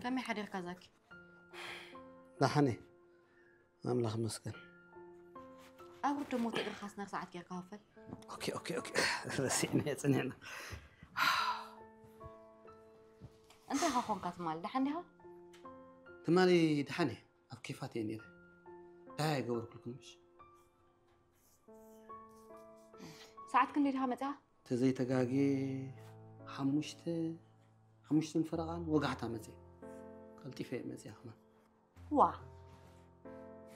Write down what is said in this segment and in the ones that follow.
ከመይ ሓዲርካ ዛኪ? ደሓን እየ ኣምላኽ ይመስገን። ኣብ ርዶ ሞት እግርኻ ስነር ሰዓት ጌርካ ወፈል። ኦኬ ኦኬ ኦኬ ረሲዕና እየ ጸኒሕና። እንታይ ኻ ኾንካ ትማሊ ደሓን ዲኻ? ትማሊ ደሓን እየ ኣብ ኬፋት እየ ነይረ። እንታይ ኣይገበርኩልኩምሽ? ሰዓት ክንደይ ዲኻ መጺኻ? ተዘይተጋግየ ሓሙሽተ ሓሙሽተን ፈረቓን ወጋሕታ መፅየ። ቀልጢፈ እየ መፅየ ከማን። ዋ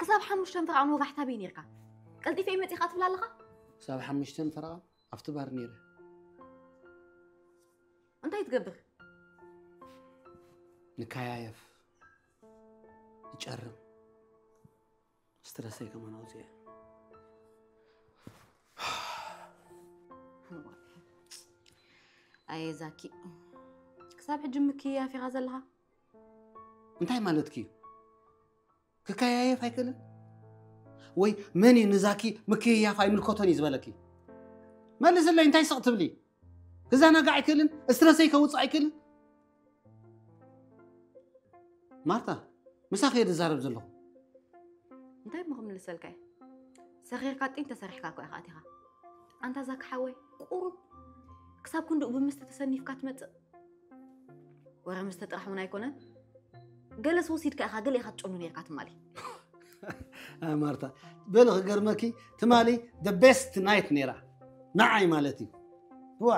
ክሳብ ሓሙሽተን ፈረቓን ወጋሕታ በይ ነርካ? ቀልጢፈ እየ መፂኻ ትብል ኣለኻ? ክሳብ ሓሙሽተን ፈረቓን ኣብቲ ባር ነይረ። እንታይ ትገብር? ንካያየፍ ንጨርም ስትረሰይ ከማን ኣውፅየ። ኣየ ዛኪ ክሳብ ሕጂ ምክያፍ ኢኻ ዘለኻ? እንታይ ማለትኪ እዩ? ክከያየፍ ኣይክእልን ወይ? መን እዩ ንዛኪ ምክያፍ ኣይምልከቶን እዩ ዝበለኪ? መልስለይ። እንታይ ስቕ ትብሊ? ክዘናጋዕ ኣይክእልን? ስትረሰይ ከውፅእ ኣይክእልን? ማርታ፣ ምሳኺ እየ ዝዛረብ ዘለኹ። እንታይ እሞ ክምልሰልካ እየ? ሰኺርካ ጢን ተሰሪሕካ እኮ ኢኻ ኣቲኻ። ኣንታ ዛኪ ሓወይ ቁሩብ ክሳብ ክንድኡ ብምስተ ተሰኒፍካ ትመጽእ። ወረ ምስተ ጥራሕ እውን ኣይኮነን። ገለስ ወሲድካ ኢኻ ገለ ኢኻ ትጨኑ ነርካ ትማሊ። ኣይ ማርታ፣ በሊ ክገርመኪ ትማሊ the best night ነይራ ንዓይ ማለት እዩ። ዋ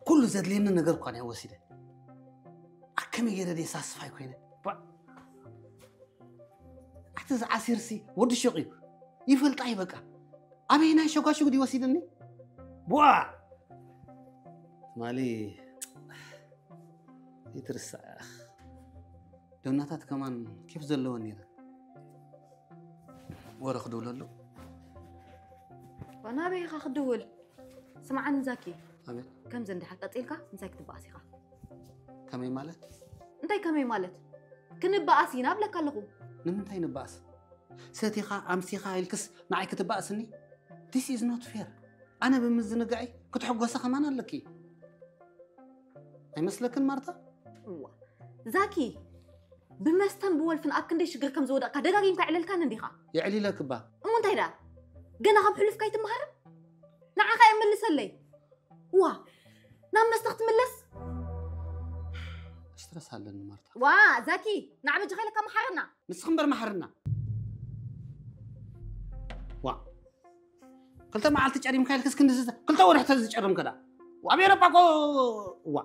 ኩሉ ዘድልየኒ ነገር እኳ እያ ወሲደ። ኣከመይ ገይረ ደይ ሳስፋይ ኮይነ። ዋ ኣቲ ዝዓሲርሲ ወዲ ሹቕ እዩ ይፈልጣ እዩ በቃ። ኣበይ ናይ ሸጓሽጉ ድዩ ወሲድኒ? ዋ ትማሊ ይትርሳዕ። ደናታት ከማን ኬፍ ዘለወን ነይረን። ወረ ክድውለሉ። ናበይ ኢኻ ክድውል? ስምዓኒ ዛኪ። ኣቤት። ከምዚ እንድሕር ቀጺልካ ምሳይ ክትበኣስ ኢኻ። ከመይ ማለት? እንታይ ከመይ ማለት? ክንበኣስ ኢና እብለካ ኣለኹ። ንምንታይ ንበኣስ? ሰቲኻ ኣምሲኻ ኢልክስ ንዓይ ክትበኣስኒ? This is not fair። ኣነ ብምዝንጋዐይ ክትሕጎሰ ከማን ኣለኪ። ኣይመስለክን ማርታ? እዋ ዛኪ ብመስተን ብወልፍን ኣብ ክንደይ ሽግር ከም ዝወደቕካ ደጋጊምካ የዕለልካን እንዲኻ። የዕሊለክባ። እሞ እንታይ ደኣ ገና ካብ ሕሉፍካ ኣይትመሃርን? ንዓኻ እየ መልሰለይ። ዋ ናብ መስተ ክትምለስ። ስትረስ ኣለኒ ማርታ። ዋ ዛኪ ንዓበጅኻ ኢለካ መሓረና። ንስኺ እምበር መሓርና። ዋ ክልተ መዓልቲ ጨሪምካ ኢልክስ ክንዲ ዝተ- ክልተ ወርሒ ተዝጨርም ከዳ ኣብ ኤሮጳ ኮ ዋ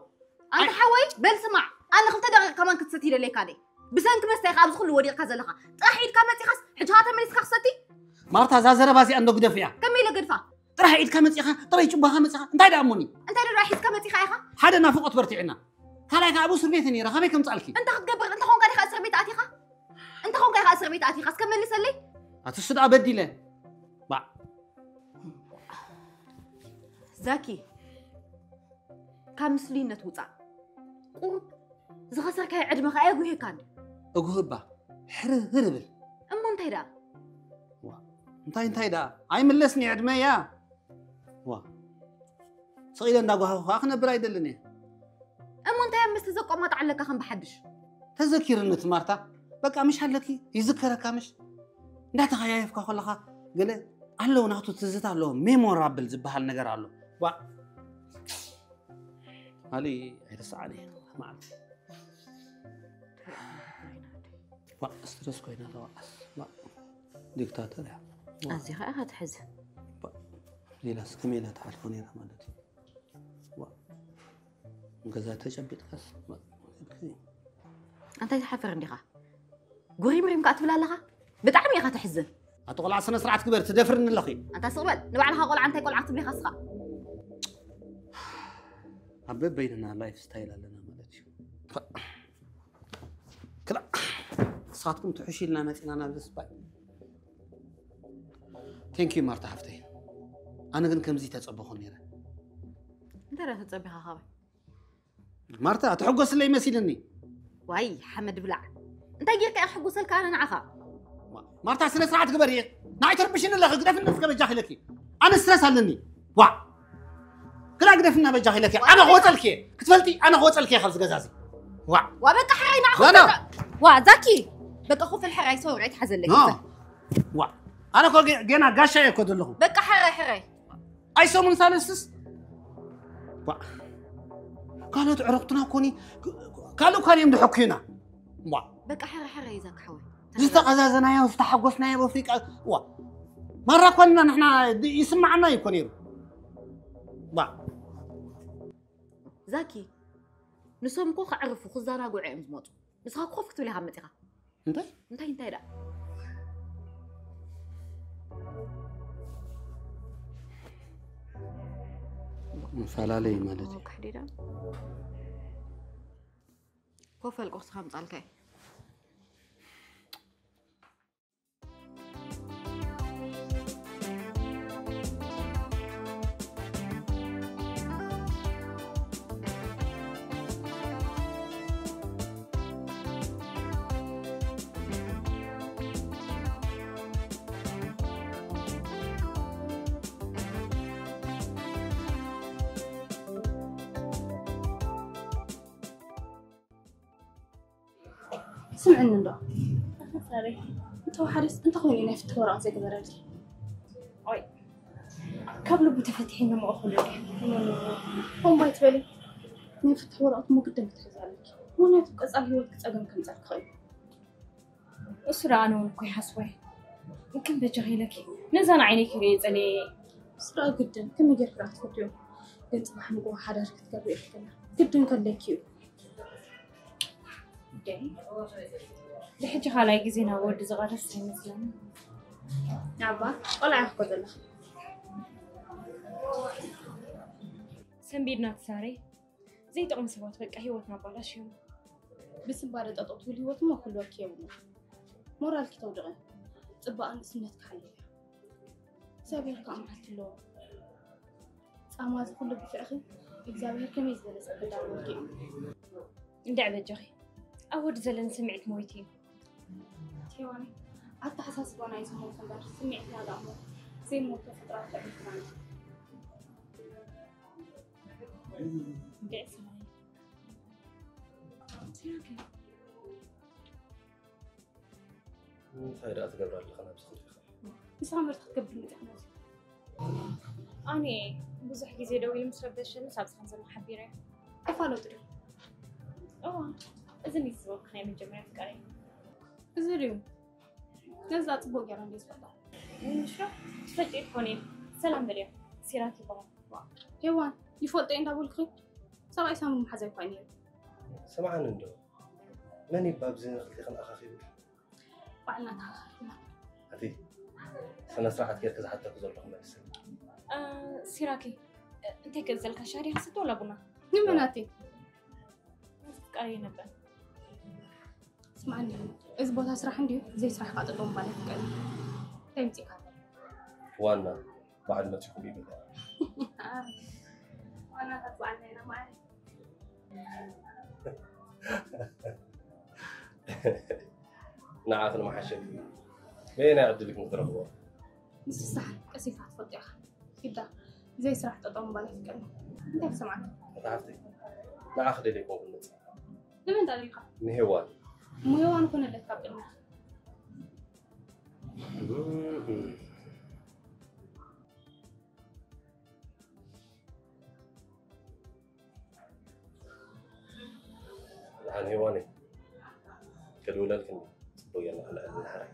ኣንተ ሓወይ በል ስማዕ ኣነ ክልተ ደቂቕ ከማን ክትሰቲ ይደለይካ ደ ብሰንኪ መስተ ኢኻ ኣብዚ ኩሉ ወዲቕካ ዘለኻ ጥራሕ ኢድካ መፂኻስ ሕጂ ኻ ተመሊስካ ክሰቲ ማርታ እዛ ዘረባ እዚኣ እንዶ ግደፍ እያ። ከመይ ኢለ ገድፋ ጥራሕ ኢድካ መፂኻ ጥራይ ጭባኻ መፂኻ እንታይ ደኣ እሞኒ? እንታይ ደኣ ሒዝካ መፂኻ ኢኻ? ሓደ ናፍቆት በርቲዕና ካልኣይ ከዓ ኣብ እስር ቤት ነይረ ካበይ ከምፃልኪ? እንታይ ክትገብር እንተ ኾንካ ዲኻ እስር ቤት ኣቲኻ? እንተ ኾንካ ኢኻ እስር ቤት ኣቲኻ እስከ መልሰለይ። ኣቲ እሱ ደኣ በዲለ ባዕ ዛኪ ካብ ምስሉይነት ውፃእ። ቁሩብ ዝኸሰርካዮ ዕድመ ከኣ የጉህየካ እንዲ። እጉህባ ሕርህር ብል። እሞ እንታይ ደኣ? እንታይ እንታይ ደኣ ኣይምለስኒ ዕድመ እያ። ዋ ስቕ ኢለ እንዳጓሃኹ ከዓ ክነብር ኣይደልን እየ። እሞ እንታይ ኣብ መስተ ዘቋማጣዕ ኣለካ ከም ብሓድሽ? ተዘኪርኒ እቲ ማርታ በቃ ምሽ ኣለኪ ይዝከረካ ምሽ እንዳተኸያየፍካ ከለኻ ገለ ኣለዉ ናቱ ትዝታ ኣለዎ ሜሞራብል ዝበሃል ነገር ኣሎ ዋ ኣሊ ኣይርስዓኒ መዓልቲ ዋ ስትረስ ኮይና ተዋዓስ ዲክታተር እያ ኣዚኻ ኢኻ ትሕዝን ሌላስ ከመይ ኢላ ትሓልፎ ነይራ ማለት እዩ ገዛ ተጨቢጥካስ እንታይ ትሓፍር እንዲኻ ጉሪምሪም ከዓ ትብል ኣለኻ ብጣዕሚ ኢኻ ተሕዝን ኣቲ ቆልዓ ስነ ስርዓት ግበር ትደፍርኒ ኣለኺ ኣንታ ስቕበል ንባዕልኻ ቆልዓ እንታይ ቆልዓ ክትብሊኻ ስኻ ኣብ በበይንና ላይፍ ስታይል ኣለና ማለት እዩ ክላ ንስኻትኩም ትሕሹ ኢልና መፂና ናብ ዝስባይ ቴንኪዩ ማርታ ሓፍተይ ኣነ ግን ከምዚ ተፀበኹ ነይረ እንታይ ዳ ተፀቢኻ ካባይ ማርታ ትሕጎስለይ መሲልኒ ዋይ ሓመድ ብላዕ እንታይ ጌርካ እየ ክሕጎሰልካ ኣነ ንዓኻ ማርታ ስነ ስርዓት ግበር እየ ንዓይ ተርብሽኒ ኣለኺ ግደፍኒ እስከ በጃኺ ኢለኪ ኣነ ስትረስ ኣለኒ ዋ ክላ ግደፍና በጃኺ ኢለኪ ኣነ ክወፀልኪ እየ ክትፈልጢ ኣነ ክወፀልኪ እየ ካብዚ ገዛ እዚ ዋ ዋ በቃ ሕራይ ንዓኹም ኖ፣ ኖ። በቃ። ዋ ዛኪ በቃ ኮፈል ሕራይ ሰውር ኣይትሓዘለይ ኖ። ዋ ኣነ እኮ ገ- ገና ጋሻ እየ እኮ ዘለኹ። በቃ ሕራይ ሕራይ። ኣይ ሰሙን ሳልስትስ ዋ ካልኦት ዕረፍትና ኮኒ ካልእ እኳ እዮም ድሕኩዩና። ዋ በቃ ሕራይ ሕራይ ዛኪ ሓወይ። ዝተቐዛዘናዮ ዝተሓጎስናዮ ኣብ ኣፍሪቃ ዋ ማራ ኮንና ንሕና ድ- ይስማዓና እዩ እኮ ነይሩ። ዋ ዛኪ ንሶም እኮ ከዕርፉ ክዘናግዑ እዮም ዝመፁ። ንስኻ ኮፍ ክትብል ኢኻ መፂኻ። እንታይ እንታይ እንታይ ደኣ መፈላለይ ማለት እዩ። ክሕዲዳ ኮፈል ቁርስኻ ምፃልካ እዩ። ስምዕኒ እንዶ ሳሪ፣ እንተወሓደስ እንተኾይኑ ናይ ፍትሒ ወረቐት ዘይገበረልኪ? ኦይ፣ ካብ ልቡ ተፈቲሕኒ እሞ እኹል እዩ። ሆምቦይ ትበሊ፣ ናይ ፍትሒ ወረቐት እሞ ግድን ክትሕዚ ኣለኪ። ምኽንያቱ ቀፃሊ ህይወትኪ ፀገም ከምፀልኪ ይኽእል እዩ። እሱ ደኣ ኣነ እውን እኮ ይሓስቦ እየ። ግን በጃኺ ኢለኪ ነዛ ንዓይነይ ከይርእየ ጸልየ እየ። እሱ ደኣ ግድን ከመይ ጌርኪ ደኣ ክትፈትዮ? ግን ጽባሕ ንግሆ ሓዳር ክትገብሪ ኢኺ ከላ ግድን ከድልየኪ እዩ። እንዴ፣ ድሕጂ ካልኣይ ግዜ ናብ ወዲ ዝቐርስ ኣይመስለንን። ናባ ቆልዓ ኢኺ እኮ ዘለኺ። ሰንቢድና ትሳረይ። ዘይጠቕሙ ሰባት በቃ ህይወትና ኣባላሽዮም። ብስንባደ ጠጠው ትብል ህይወት እሞ ክህልወኪ የብሉን። ሞራልኪ ተውድቒ። ጽባቐ ንእስነትኪ ሓልዮ። እግዚኣብሔር ከኣ መዓልቲ ኣለዎ። ጻማ እዚ ኩሉ ግፍዕኺ እግዚኣብሔር ከመይ ዝበለ ጸጋ ዳለወልኪ እዩ። እንድዒ በጃኺ። ኣብ ወዲ ዘለኒ ስምዒት ሞይቱ እዩ። ሄዋነይ፣ ኣተሓሳስባና እዩ ዝሞት እምበር ስምዒትና ደኣ እሞ ዘይሞተ ፍጥረት ኣዕሪፍና ኢና። እንድዒ ስማይ። እንታይ ደኣ ትገብሪ ኣለኻ ናብዚ ክልተ? ንስኻ ምርት ክትገብር መፂእካ ናብዚ። ኣነ ብዙሕ ግዜ ደው ኢሉ ምስ ረበሸኒ ሳብ ዝኸም ዘሎ ሓቢረ። ተፋለጡ ዶ? እዋ፣ እዚ እንዲ ዝበልኩ ናይ መጀመርያ ፍቃረይ። እዚ ድዩ? ነዛ ጽቡቕ ገይራ እንደ ዝፈልጣ። ምንሽሮ? ትፈልጢ ትኾኒ። ሰላም በልዮ። ሲራክ ይበሃል። ሄዋን፣ ይፈልጦ እየ እንዳበልኩኺ። ሰብኣይ ሳሙን መሓዛይ እኳ እዩ ነይሩ። ስምዓኒ እንዶ፣ መን እዩ ብኣብዚ ንኽልቴኽን ኣኻኺቡ? ባዕልና ተኻኺብና። ኣቲ፣ ስነ ስርዓት ጌርኪ ዝሓተኩ ዘለኹ መልስኒ። እ፣ ሲራኪ፣ እ፣ እንታይ ክእዘልካ? ሻሂ ዲኻ ትሰቲ ወላ ቡና? ንመን ኣቲ? ፍቃረይ ነበር። ስምዓኒ፣ እዚ ቦታ ስራሕ እንድዩ፣ ዘይስራሕ ከዓ ጠጠው ምባል ኣይፍቀድን። እንታይ ምፂእካ? ዋና በዓል መፂኹም ይብል። ዋናታት በዓልና ኢና ማዓረይ። ንዓኺ ንመሓሸኪ በየናይ ዕድልኪ ንክትረኽቦ? ንስኻ ቀስ ኢልካ ትፈልጦ ኢኻ። ኪዳ፣ ብዘይ ስራሕ ጠጠው ምባል ኣይፍቀድን። እንታይ ክሰምዓካ? እታ ሓፍተይ፣ ንዓኺ ደልየ ኣይኮንኩን መፂእ። ንመን ደኣ ደሊኻ? ንሄዋን። እሞ ሄዋን እኮ ነለት ካብ ቅድሚኻ። ደሓን ሄዋነይ፣ ክድውለልክን ጽቡቅ ጌርና ክንዕል ንሓራይ።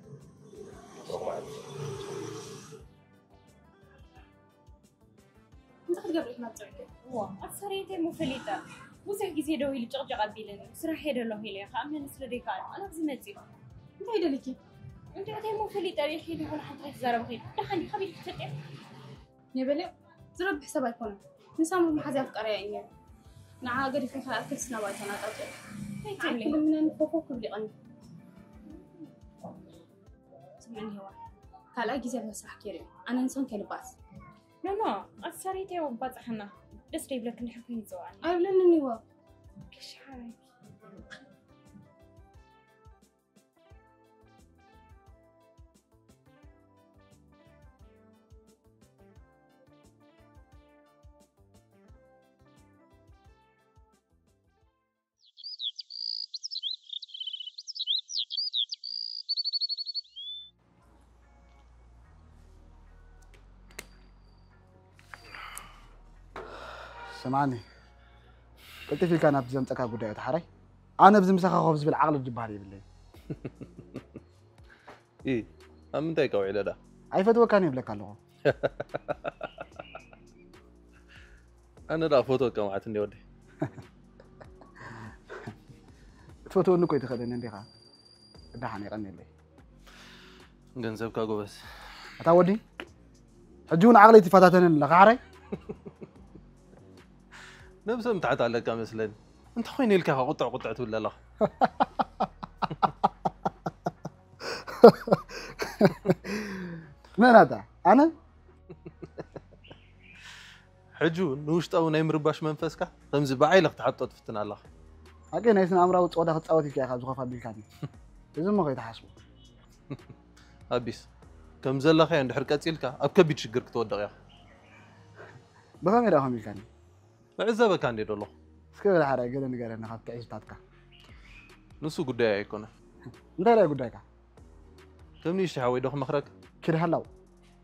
ብሩኽ መዓልቲ። እንታይ ክትገብሪ ኢኺ ናብ ጽርግያ? እዋ፣ ኣቲ ሳርየይ እንታይ እሞ ፈሊጠ? ብዙሕ ግዜ ደው ኢሉ ጭቕጭቕ ኣቢልኒ። ስራሕ እየ ደለኹ ኢለ እየ ክኣምነኒ ስለ ዘይከኣለ፣ ኣነ ኣብዚ መጺኡ። እንታይ ደሊኪ? እንታይ እንታይ እሞ ፈሊጠ ርኢኺ ኢኺ፣ ንሓንቲ ከይትዛረብኺ። ደሓን ዲኺ? ካበይ ኢልኪ ትፈልጥዮ? የበለ ዝረብሕ ሰብ ኣይኮነን። ንሳምሪ መሓዝያ ኣፍቃሪያ እዩ ነይሩ። ንዓ ገዲፈ ከይኣክልስ ናባይ ተናጣጡ። እንታይ ትብሊ? ኣይክልምነኒ ኮኮ ክብሊቐኒ። ስምዕኒ ሄዋን፣ ካልኣይ ግዜ ኣብ ስራሕ ከይርእዮ። ኣነ ንስኽን ከይንባእስ። ኖ፣ ኖ፣ ኣቲ ሳርየይ እንታይ ባጽሓና? ደስ ደይብለኪ እንድሕር ኮይኑ ይጽውዓኒ። ኣይብለንን ይዋ። ክሽሓረኪ። ማኒ፣ ቅልጥፍ ኢልካ ናብቲ ዘምፀካ ጉዳይ ተሓራይ። ኣነ ብዚ ምሳኻ ኮፍ ዝብል ዓቕሊ ዝበሃል የብለይ። ኢ ኣብ ምንታይ ከውዒለ ዳ? ኣይፈትወካን ይብለካ ኣለኹ። ኣነ ዳ ፈትወካ ማለት እንዲ ወዲ። ትፈትወኒ እኮ ይትኸደኒ እንዲኻ። እዳሓን የቐኒለይ። ገንዘብካ ጎበዝ። ኣታ ወዲ፣ ሕጂ እውን ዓቕለይ ትፈታተንን ኣለኻ ሓራይ። ነብሰ ምትሓት ኣለካ መስለኒ። እንተኾይኑ ኢልካ ኢኻ ቁጥዕ ቁጥዕ ትብል ኣለኻ። መን ኣታ? ኣነ? ሕጂ እውን ንውሽጣዊ ናይ ምርባሽ መንፈስካ ከምዚ ብዓይለ ክትሓብጦ ትፍትን ኣለኻ። ሓቂ ናይ ስነ ኣእምራዊ ፀወታ ክትፃወት ኢልካ ኢኻ ዝኾፍ ኣቢልካኒ። እዚ እሞ ከይትሓስቦ። ኣቢስ ከም ዘለኻዮ እንድሕር ቀፂልካ ኣብ ከቢድ ሽግር ክትወድቕ ኢኻ። ብኸመይ ደኣ ኮም ኢልካኒ? እዕዘበካ እንዴ ዶ ኣለኹ። እስከ በል ሓደ ገለ ንገረኒ ካብ ትዕዝብታትካ። ንሱ ጉዳይ ኣይኮነን። እንታይ ደኣ ጉዳይካ? ከም ንእሽተይ ሓወይ ዶ ክመኽረካ? ኪድ ሃላው።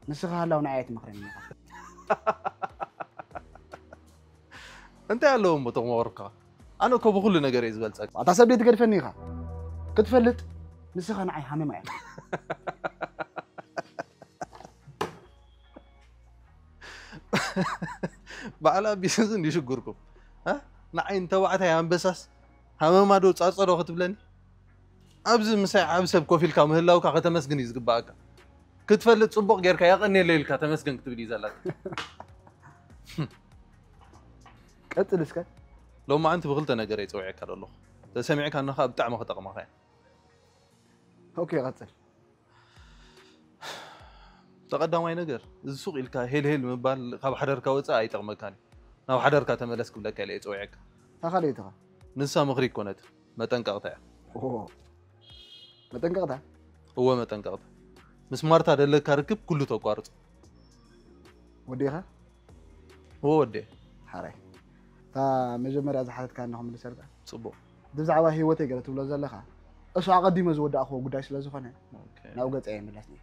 ንስኻ ሃላው ንዓይ ኣይትመኽረኒ ኢኻ። እንታይ ኣለዎ እሞ ተመወርካ? ኣነ እኮ ብኹሉ ነገር እየ ዝበልጸካ። ኣታ ሰብ ደይ ትገድፈኒ ኢኻ። ክትፈልጥ ንስኻ ንዓይ ሃመማ ኢኻ። በዓል ኣቢስስ እንዲ ሽጉርኩም እ? ንዓይ ንተባዕታይ ኣንበሳስ ሃመማ ዶ ጻጸ ዶ ክትብለኒ? ኣብዚ ምሳይ ዓብ ሰብ ኮፍ ኢልካ ምህላውካ ከተመስግን እዩ ዝግባኣካ። ክትፈልጥ ጽቡቕ ጌርካ የቐንየለይ ኢልካ ተመስገን ክትብል እዩ ዘለካ። ቀጽል እስከ። ሎማዓንቲ ብክልተ ነገር እየ ጸዊዐካ ዘለኹ። ተሰሚዕካኒ ከኣ ብጣዕሚ ክጠቕመካ እየ። ኦኬ ቀጽል። ተቐዳማይ ነገር እዚ ሱቕ ኢልካ ሄልሄል ምባል ካብ ሓዳርካ ወጻኢ ኣይጠቕመካን እዩ። ናብ ሓዳርካ ተመለስ ክብለካ ኢለ እየ ጸዊዐካ። እታ ካልኣይትኻ? ንሳ ምኽሪ ኣይኮነትን፣ መጠንቀቕታ እያ። ኦ፣ መጠንቀቕታ? እወ መጠንቀቕታ። ምስ ማርታ ደለካ ርክብ ኩሉ ተቋርጾ። ወዲኻ? እወ ወዴ። ሓራይ። እታ መጀመርያ ዝሓተትካ እንኹም ልሰርታ። ጽቡቕ። ብዛዕባ ህይወተይ ገለ ትብሎ ዘለኻ እሱ ኣቐዲመ ዝወዳእኽዎ ጉዳይ ስለ ዝኾነ ኦኬ። ናብ ገጸ ኣይመለስኒ።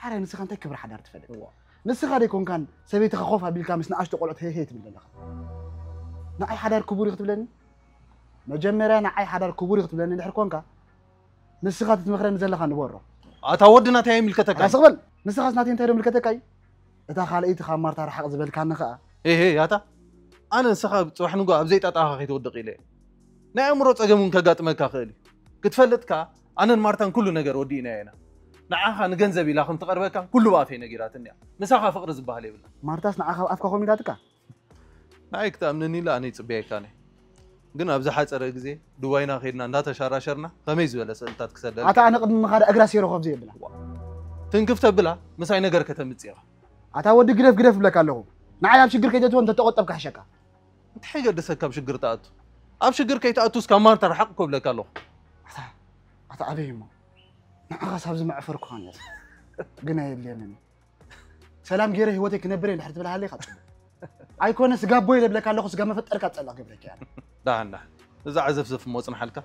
ሓራይ ንስኻ እንታይ ክብሪ ሓዳር ትፈልጥ? ንስኻ ደይ ኮንካን ሰበይትኻ ኮፍ ኣቢልካ ምስ ንኣሽቱ ቆልዑት ሄይ ሄይ ትብል ዘለኻ። ንዓይ ሓዳር ክቡር እዩ ክትብለኒ? መጀመርያ ንዓይ ሓዳር ክቡር እዩ ክትብለኒ እንድሕር ኮንካ ንስኻ ትትመኽረኒ ዘለኻ ንበሮ። ኣታ ወዲ ናተይ ኣይምልከተካ። ራስ ቅበል። ንስኻስ ናተይ እንታይ ዶ ምልከተካ እዩ? እታ ካልኣይቲ ካብ ማርታ ርሓቕ ዝበልካኒ ኸኣ። ሄ ሄ ያታ ኣነ ንስኻ ጽባሕ ንጎ ኣብ ዘይጣጣኻ ከይትወድቕ ኢለ እየ። ናይ ኣእምሮ ጸገም እውን ከጋጥመካ ክእል እዩ። ክትፈልጥ ከኣ ኣነን ማርታን ኩሉ ነገር ወዲእናዮ ኢና። ንዓኻ ንገንዘብ ኢላ ከም ትቐርበካ ኩሉ ብኣፈይ ነጊራትኒ እያ። ምሳኻ ፍቕሪ ዝበሃል የብላ። ማርታስ ንዓኻ ኣብ ኣፍካ ኮሚታትካ? ንዓይ ክትኣምነኒ ኢለ ኣነ ይጽበየካ ነይ። ግን ኣብ ዝሓጸረ ግዜ ዱባይና ከይድና እንዳተሻራሸርና ከመይ ዝበለ ስእልታት ክሰደልካ ኣታ ኣነ ቅድሚ ምኻዳ እግራ ሴሮ ኮፍ ዘየብላ። ትንክፍ ተብላ ምሳይ ነገር ከተምጽእ ኢኻ። ኣታ ወዲ ግደፍ ግደፍ እብለካ ኣለኹ። ንዓይ ኣብ ሽግር ከይተእትወ እንተተቆጠብካ ሕሸካ። እንታይ ገደሰካ ኣብ ሽግር ትኣቱ? ኣብ ሽግር ከይትኣቱስ ካብ ማርታ ርሓቕ እኮ እብለካ ኣለኹ። ኣታ ኣታ ኣበይ እሞ ንዓኻስ ኣብዚ መዕፈርኩኻን እየ። ግን ኣየድልየንን። ሰላም ገይረ ህይወተይ ክነብር እየ እንድሕር ትብል ሃለይ ካብ ጽቡቕ። ኣይኮነ ስጋቦ ኢለ እብለካ ኣለኹ ስጋ መፈጠርካ ጸላእ ገብረኪ ኣነ። ዳሕን ዳሕን እዛ ዓዘፍዘፍ እሞ ጽንሓልካ።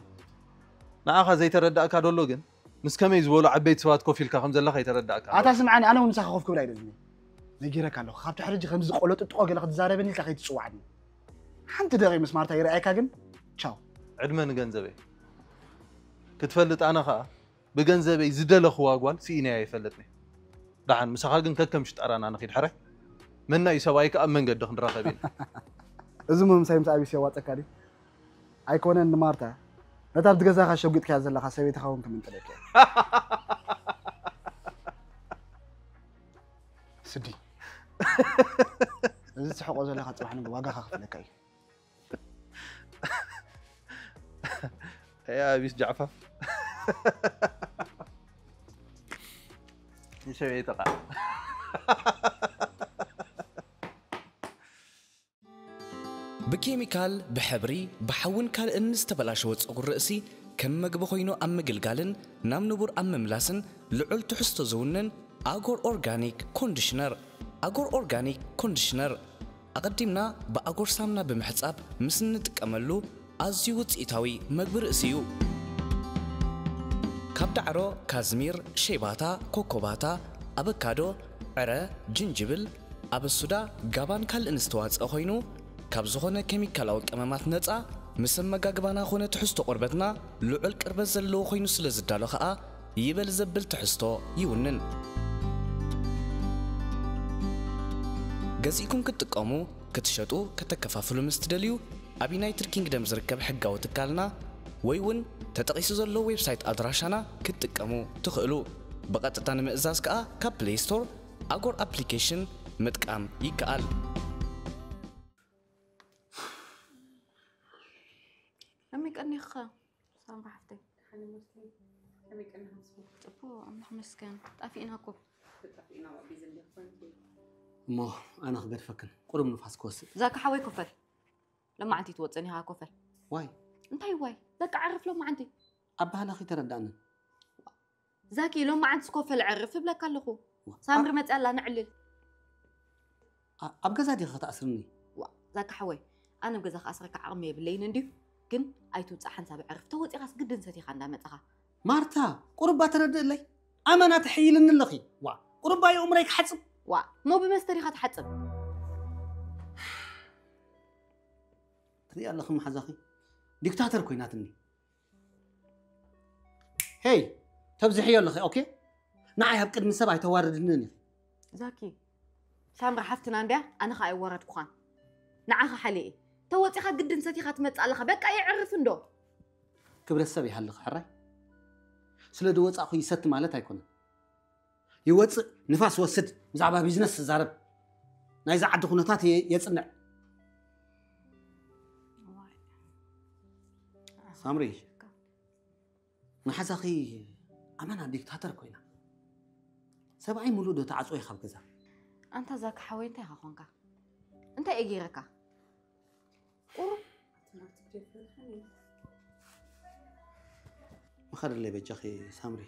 ንዓኻ ዘይተረዳእካ ደሎ ግን ምስ ከመይ ዝበሉ ዓበይቲ ሰባት ኮፍ ኢልካ ከም ዘለኻ ይተረዳእካ። ኣታ ስምዓኒ ኣነ እውን ምሳኻ ኮፍ ክብል ኣይደልን። ነጊረካ ኣለኹ ካብቲ ሕርጂ ከምዚ ቆሎ ጥጥቆ ገለ ክትዛረበኒ ኢልካ ከይትጽዋዓኒ። ሓንቲ ደቒቕ ምስ ማርታ ይረኣየካ ግን ቻው። ዕድመ ንገንዘበይ። ክትፈልጥ ኣነ ኸኣ ብገንዘበይ ዝደለኽዋ ጓል ስኢነያ ይፈልጥኒ። ደሓን ምሳኻ ግን ከከም ሽጣራና ንኺድ ሕራይ። መና እዩ ሰብኣይካ ኣብ መንገዲ ክንራኸብ ኢና። እዚ ምምሳይ ምስ ኣቢስ የዋፀካ ድዩ? ኣይኮነን ንማርታ ነታ ኣብቲ ገዛኻ ሸጒጥካያ ዘለኻ ሰበይትኻ እውን ክምንጥለኪ እየ። ስዲ እዚ ትስሕቆ ዘለኻ ፅባሕ ንግሆ ዋጋኻ ክፍለካ እዩ። እያ ኣቢስ ጃዕፋፍ ንሰበይትኻ። ብኬሚካል፣ ብሕብሪ፣ ብሓውን ካልእን ዝተበላሸወ ጸጉሪ ርእሲ ከም መግቢ ኮይኑ ኣብ ምግልጋልን ናብ ንቡር ኣብ ምምላስን ልዑል ትሕዝቶ ዝውንን ኣጎር ኦርጋኒክ ኮንዲሽነር። ኣጎር ኦርጋኒክ ኮንዲሽነር ኣቐዲምና ብኣጎር ሳምና ብምሕጻብ ምስ እንጥቀመሉ ኣዝዩ ውጽኢታዊ መግቢ ርእሲ እዩ። ካብ ዳዕሮ፣ ካዝሚር፣ ሸይባታ፣ ኮኮባታ፣ ኣበካዶ፣ ዕረ፣ ጅንጅብል፣ ኣበሱዳ፣ ጋባን ካልእን ዝተዋጽአ ኮይኑ ካብ ዝኾነ ኬሚካላዊ ቀመማት ነጻ፣ ምስ ኣመጋግባና ኾነ ትሕዝቶ ቆርበትና ልዑል ቅርበት ዘለዎ ኾይኑ ስለ ዝዳሎ ኸኣ፣ ይበል ዘብል ትሕዝቶ ይውንን። ገዚእኩም ክትጥቀሙ፣ ክትሸጡ፣ ከተከፋፍሉ ምስ ትደልዩ፣ ኣብ ዩናይትድ ኪንግደም ዝርከብ ሕጋዊ ትካልና ወይ እውን ተጠቒሱ ዘሎ ዌብሳይት ኣድራሻና ክትጥቀሙ ትኽእሉ። ብቐጥታ ንምእዛዝ ከኣ ካብ ፕሌይ ስቶር ኣጎር ኣፕሊኬሽን ምጥቃም ይከኣል። ከመይ ቀኒኻ ሳምራ ሓፍተይ? ጽቡቕ ኣምላኽ መስገን። ጠፊእና እኮ። እሞ ኣነ ክገድፈክን ቁሩብ ንፋስ ክወስድ። ዛኪ ሓወይ ኮፈል። ሎማዓንቲ ትወፅእን ኢኻ ኮፈል። ዋይ? እንታይ ዋይ? በቃ ዓርፍ ሎማዓንቲ። ኣባህላኺ ተረዳእንን። ዛኪ ሎማዓንትስ ኮፈል ዕርፍ እብለካ ኣለኹ። ዋ፣ ሳምሪ ኣብ መፅያ ኣላ ንዕልል። ኣ-፣ ኣብ ገዛ ዲኻ ክትኣስርኒ? ዋ፣ ዛኪ ሓወይ፣ ኣነ ኣብ ገዛ ክኣስረካ ዓቕሚ የብለይን እንድዩ። ግን ኣይትውፃእ ሓንሳብ ዕርፍ። ተወፂኻስ ግድን ሰቲኻ እንዳመፃኻ። ማርታ፣ ቁሩባ ተረድእለይ። ኣመና ትሕይልኒ ኣለኺ። ዋ፣ ቁሩባ የእምረይ ክሓፅብ። ዋ፣ እሞ ብመስተ ዲኻ ትሓፅብ? ትሪኢ ኣለኺ መሓዛኺ? ዲክታተር ኮይናትኒ። ሄይ፣ ተብዝሕዮ ኣለኺ፣ ኦኬ? ንዓይ ኣብ ቅድሚ ሰብ ኣይተዋርድንን ኢኺ። ዛኪ፣ ሳምሪ ሓፍትና እንድያ፣ ኣነ ኸኣ ኣይወረድኩኻን። ንዓኻ ሓልየ። ተወጺኻ ግድን ሰቲኻ ትመጽእ ኣለኻ። በቃ የዕርፍ እንዶ። ክብረት ሰብ ይሃልኺ ሕራይ። ስለ ዝወጻእኹ ይሰቲ ማለት ኣይኮነን። ይወጽእ፣ ንፋስ ወስድ፣ ብዛዕባ ቢዝነስ ትዛረብ። ናይዛ ዓዲ ኩነታት የ-፣ የጽንዕ። እዋይ። ሳምሪ፣ መሓዛኺ ኣመና ዲክታተር ኮይና። ሰብኣይ ሙሉእ ዶ ተዓጽዎ ኢኻ ኣብ ገዛ? ኣንታ ዛኪ ሓወይ እንታይ ኢኻ ኾንካ? እንታይ እየ ገይረካ? ቁሩብ ምኸደለይ በጃኺ ሳምሪ።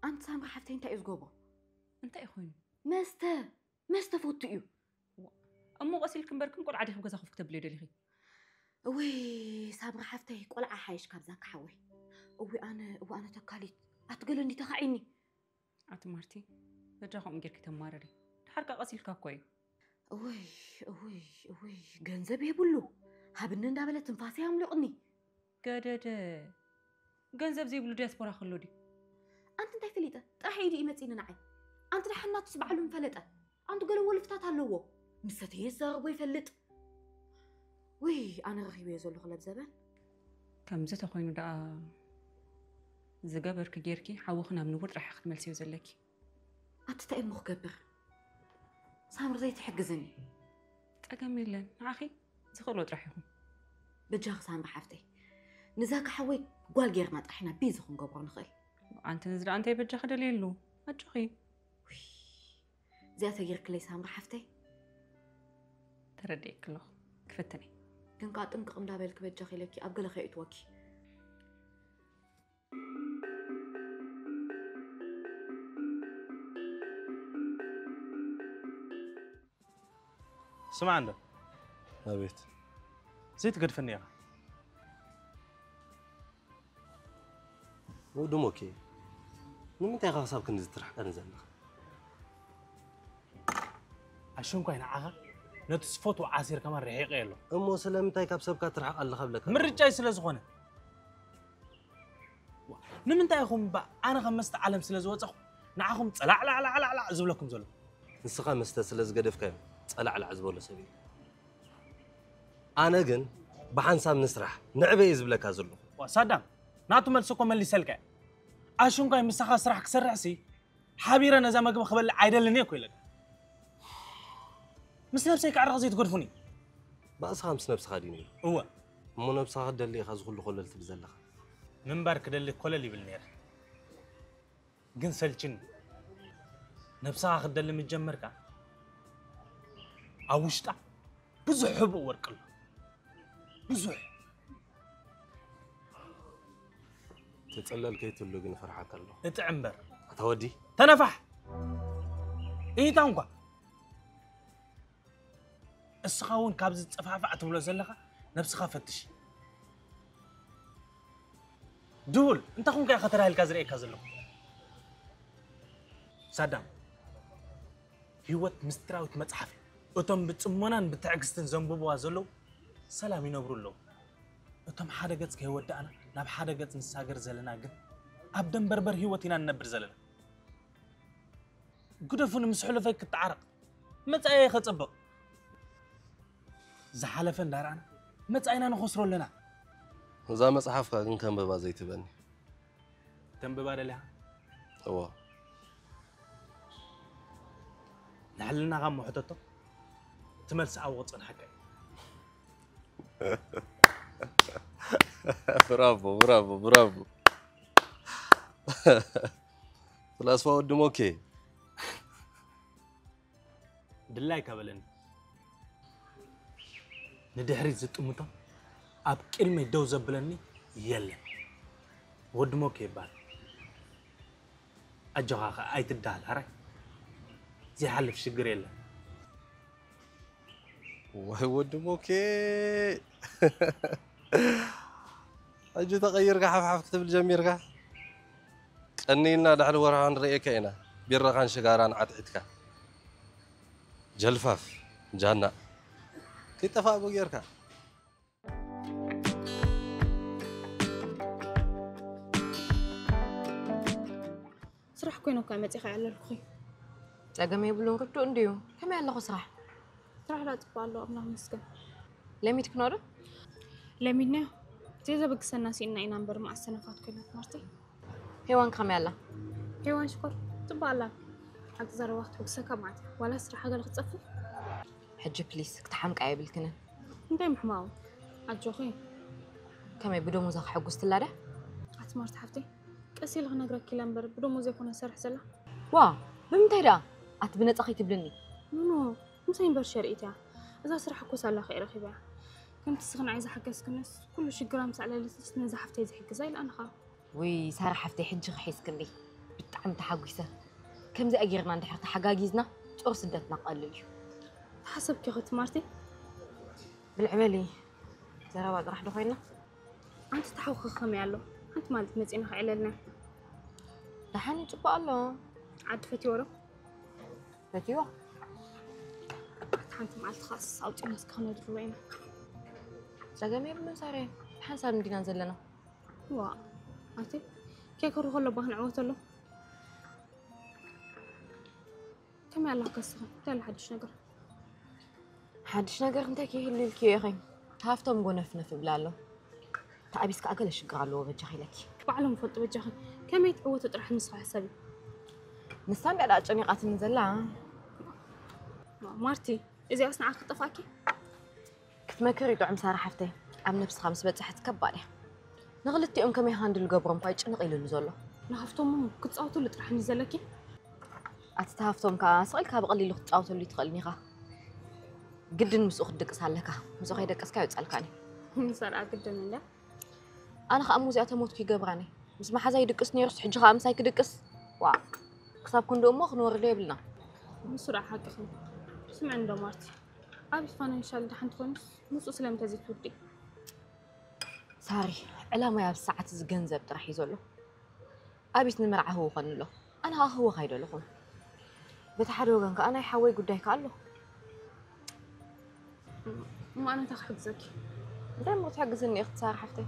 ኣንቲ ሳምሪ ሓፍተይ እንታይ እዩ ዝጎቦ? እንታይ እዩ ኮይኑ? መስተ፣ መስተ ፈቱ እዩ። እሞ ቀስ ኢልኪ እምበር፣ ከም ቆልዓ ዲኺ ኣብ ገዛ ኮፍ ክተብልዮ ደሊኺ? እውይ ሳምሪ ሓፍተይ፣ ቆልዓ ሓይሽ ካብ ዛኪ ሓወይ። እውይ ኣነ፣ እውይ ኣነ ተካሊት፣ ኣቲ ገለ እንዲ ተኻዒኒ። ኣቲ ማርቲ፣ በጃ ከምኡ ጌርኪ ተማረሪ። ድሓር ከኣ ቀስ ኢልካ እኮ እዩ። እውይ፣ እውይ፣ እውይ፣ ገንዘብ የብሉ። ሃብኒ እንዳበለ ትንፋሰይ ኣምሊቑኒ። ገደደ፣ ገንዘብ ዘይብሉ ዲያስፖራ ከሎ ድዩ? ኣንቲ እንታይ ፈሊጠ? ጥራሕ ኢዱ እዩ መጺኒ ንዓይ። ኣንቲ ደሓን ናቱስ ባዕሉ ምፈለጠ። ኣንቲ ገለ ወልፍታት ኣለዎ። ምስ ሰተየ ዝዛረቦ ይፈልጥ። ውይ፣ ኣነ ረኺበዮ ዘለኹ ለብዘበን። ከምዚ ተኾይኑ ደኣ ዝገበርኪ ጌርኪ ሓውኺ ናብ ንቡር ጥራሕ ክትመልስዮ ዘለኪ። ኣቲ እንታይ እሞ ክገብር? ሳምሪ ዘይትሕግዝኒ? ጸገም የለን፣ ንዓኺ ዝኽእሎ ጥራሕ ይኹን። በጃኺ ሳምሪ ሓፍተይ፣ ንዛኪ ሓወይ ጓል ጌርና ጥራሕ ኢና ቢዚ ክንገብሮ ንኽእል። ኣንቲ ነዚ ደኣ እንታይ በጃኺ ደልየሉ? ኣጆኺ። ውይ፣ እዚኣ ተጊርክለይ ሳምሪ ሓፍተይ። ተረዲኤኪ ኣለኹ፣ ክፍትን እየ። ግን ከኣ ጥንቅቕ እንዳበልኪ በጃኺ ኢለኪ ኣብ ገለ ከየእትወኪ። ስማዕ እንዶ። ኣቤት። ዘይትገድፈኒ ኢኻ። ወዲ ሞኬ፣ ንምንታይ ኢኻ ክሳብ ክንድዚ ትርሕቀኒ ዘለኻ? ኣሽንኳይ ንዓኻ ነቲ ዝፈትዎ ዓሲር ከማን ርሒቐ ኣሎ። እሞ ስለምንታይ ካብ ሰብካ ትርሕቕ ኣለኻ ብለካ? ምርጫይ ስለ ዝኾነ። ዋ፣ ንምንታይ ኢኹም እባ ኣነ ካብ መስተ ዓለም ስለ ዝወጸኹ ንዓኹም ጸላዕላዕላዕላዕ ዝብለኩም ዘሎ? ንስኻ መስተ ስለ ዝገደፍካዮ ጸላዕላዕ ዝበሎ ሰብ የለን። ኣነ ግን ብሓንሳብ ንስራሕ ንዕበ እየ ዝብለካ ዘለኹ። ዋ፣ ሳዳም፣ ናቱ መልሲ እኮ መሊሰልካ እየ። ኣሽንኳይ ምሳኻ ስራሕ ክሰርሕሲ ሓቢረ ነዛ መግቢ ክበልዕ ኣይደልን እየ እኮ ኢለካ። ምስ ነብሰይ ከዕርኽ ዘይትገድፉኒ። ባእስኻ ምስ ነብስኻ ድዩ ነይሩ? እወ። እሞ ነብስኻ ክትደሊ ኢኻ እዚ ኩሉ ኮለል ትብል ዘለኻ? ምንባር ክደሊ ኮለል ይብል ነይረ። ግን ሰልችኒ። ነብስኻ ክትደሊ ምስ ጀመርካ፣ ኣብ ውሽጣ ብዙሕ ህቡእ ወርቂ ኣሎ። ብዙሕ። ትጽለል ከይትህሉ ግን እፈርሓካ ኣለኹ። እጥዕ እምበር። ኣታ ወዲ። ተነፋሕ! እይታ እንኳ። እስኻ እውን ካብዚ ጽፋዕፋዕ ትብሎ ዘለኻ ነብስኻ ፈትሽ። ድውል እንታይ ኮንካ ኢኻ ተዳሂልካ ዝርእየካ ዘለኹ? ሳዳም፣ ህይወት ምስጢራዊት መጽሓፍ እያ። እቶም ብጽሞናን ብትዕግስትን ዘንብብዋ ዘለዉ ሰላም ይነብሩ ኣለዉ። እቶም ሓደ ገጽ ከይወዳእና ናብ ሓደ ገጽ ንሳገር ዘለና ግን ኣብ ደንበርበር ህይወት ኢና ንነብር ዘለና። ግደፉኒ ምስ ሕሉፈይ ክተዓረቕ መጻኢየይ ከጸብቕ። ዝሓለፈ እንዳረኣና መጻኢና ንኸስሮ ኣለና። እዛ መጽሓፍካ ግን ከንብባ ዘይትበኒ። ተንብባ ደሊኻ? እዎ። ንሕልናኻ እሞ ሕተቶ፣ ትመልሲ ኣብኡ ክጸንሓካ እዩ። ብራቮ፣ ብራቮ፣ ብራቮ። ፍላስፋ ወዲ ሞኬ። ድላይካ በለኒ። ንድሕሪት ዝጥምቶ ኣብ ቅድመይ ደው ዘብለኒ የለን። ወዲ ሞኬ ይበሃል። ኣጆኻ ኸኣ ኣይትዳሃል፣ ሕራይ ዘይሓልፍ ሽግር የለን። ወይ ወዲ ሞኬ፣ ሕጂ ተቐይርካ ሓፍሓፍ ክትብል ጀሚርካ። ቀኒልና ድሕሪ ወርሒ ክንርእየካ ኢና። ቢራኻን ሽጋራን ዓትዒትካ። ጀልፋፍ፣ ጃና። ከይጠፋእቦ ጌርካ። ስራሕ ኮይነ እኳ መፂኻ ኣለልኩኺ። ጸገም የብሉን፣ ርዱእ እንድዩ። ከመይ ኣለኹ ስራሕ? ስራሕ ዳ ፅቡቅ ኣሎ፣ ኣምላኽ ይመስገን። ለሚድክኖ ዶ? ለሚድናዮ። ዘይዘበግሰና ስኢንና ኢና እምበር፣ መዓስ ሰነፋት ኮይና ትምህርቲ። ሄዋን ከመይ ኣላ? ሄዋን ሽኮር ፅቡቅ ኣላ። ኣብቲ ዘረባ ክትሕጉሰካ ማለት እያ። ዋላ ስራሓ ገለ ክትፀፍፍ። ሕጂ ፕሊስ ክትሓምቃ የብልክንን። እንታይ ምሕማው? ኣጆኺ። ከመይ ብደሞዛ ከሐጉስ ትላ ድያ? ኣቲ ማርቲ ሓፍተይ፣ ቀስ ኢለ ክነግረኪ ኢለ እምበር፣ ብደሞዝ ዘይኮነ ዝሰርሕ ዘላ። ዋ፣ ብምንታይ ደኣ? ኣቲ ብነጻ ከይትብልኒ። ኖ፣ ኖ፣ ምሳይ እምበር ሸርኢት እያ። እዛ ስራሕ እኮ ሳላ ከይ ረኺበያ። ከምቲ ስኽን ዓይ ዝሓገዝክንስ፣ ኩሉ ሽግራ ምስ ኣዕለለትስ ነዛ ሓፍተይ ዝሕግዛ ኢልኣንኻ። ውይ ሳራ ሓፍተይ፣ ሕጂ ክሒዝክኒ ብጣዕሚ ተሓጒሰ። ከምዚኣ ጌርና እንድሕር ተሓጋጊዝና ጾር ስደትና ክቐልል እዩ። ተሓሰብኪ ኸ ትማርቲ? ብልዕ በሊ፣ ዘረባ ጥራሕ ዶ ኮይና? ኣንቲ ተሓውኺ ከመይ ኣሎ? ሓንቲ ማለት መጺና ከዕለልና። ደሓን እዩ፣ ጽቡቕ ኣሎ። ዓዲ ፈትዎ ዶ? ፈትዎ። ኣቲ ሓንቲ መዓልቲ ኻስ ኣውጺና እስከ ክነድርቦ ኢና። ጸገም የብሉን ሳሬ፣ ሓንሳብ እንዲና ዘለና። ዋ ኣቲ ኬክ ሩኽ ኣሎ ባህ ንዕወት ኣሎ። ከመይ ኣላ ከስኻ እንታይ ኣላ ሓድሽ ነገር? ሓድሽ ነገር እንታይ ከይህሉ ኢልክዮ ኢኺ? ሃፍቶም ጎነፍነፍ እብላ ኣሎ። ተኣቢስ ከዓ ገለ ሽግር ኣለዎ በጃኺ ኢለኪ። ባዕሎም ይፈልጡ በጃኺ። ከመይ ትዕወቱ ጥራሕ ንስኻ ሕሰቢ። ንሳ እንድያ ደኣ ጨኒቓትኒ ዘላ። ማርቲ እዚኣስ ንዓኺ ክጠፍኣኪ? ክትመክር ይጥዑም ሳራ ሓፍተይ፣ ኣብ ነብስኻ ምስ በጻሐት ከባድ እያ። ንኽልቲኦም ከመይ ሃንድል ገብሮም እኳ እዩ ጭንቕ ኢሉኒ ዘሎ። ንሃፍቶም ክትጻወትሉ ጥራሕ እንዲ ዘለኪ። ኣቲ ተሃፍቶም ከኣ ስቕ ኢልካ ብቐሊሉ ክትጻወተሉ ይትኽእልን ኢኻ። ግድን ምስኡ ክትድቅስ ኣለካ። ምስኡ ከይደቀስካ ይወጻልካን እዩ። ንሳ ደኣ ግድን እንድያ። ኣነ ከኣ እሞ እዚኣ ተሞትኩ ይገብራኒ። ምስ መሓዛ ይድቅስ ነይሩስ ሕጂ ከኣ ምሳይ ክድቅስ? ዋ ክሳብ ክንድኡ እሞ ክንወርዶ የብልና። ንሱ ደኣ ሓቅኺ። ስምዕኒ ዶ ማርቲ፣ ኣብይ ፋይናንሻል ደሓን ትኾንስ ምስኡ ስለምንታይ ዘይትውድኢ? ሳሪ፣ ዕላማይ ኣብዚ ሰዓት እዚ ገንዘብ ጥራሕ እዩ ዘሎ። ኣብይስ ንመርዓ ህውኸኒ ኣሎ። ኣነ ኸኣ ክህወኽ ኣይደለኹን። በቲ ሓደ ወገን ከኣ ናይ ሓወይ ጉዳይ ከኣ ኣሎ። እሞ ኣነ እንታይ ክሕግዘኪ? እንታይ እሞ ክትሕግዝኒ ኢኺ ሳራ ሓፍተይ?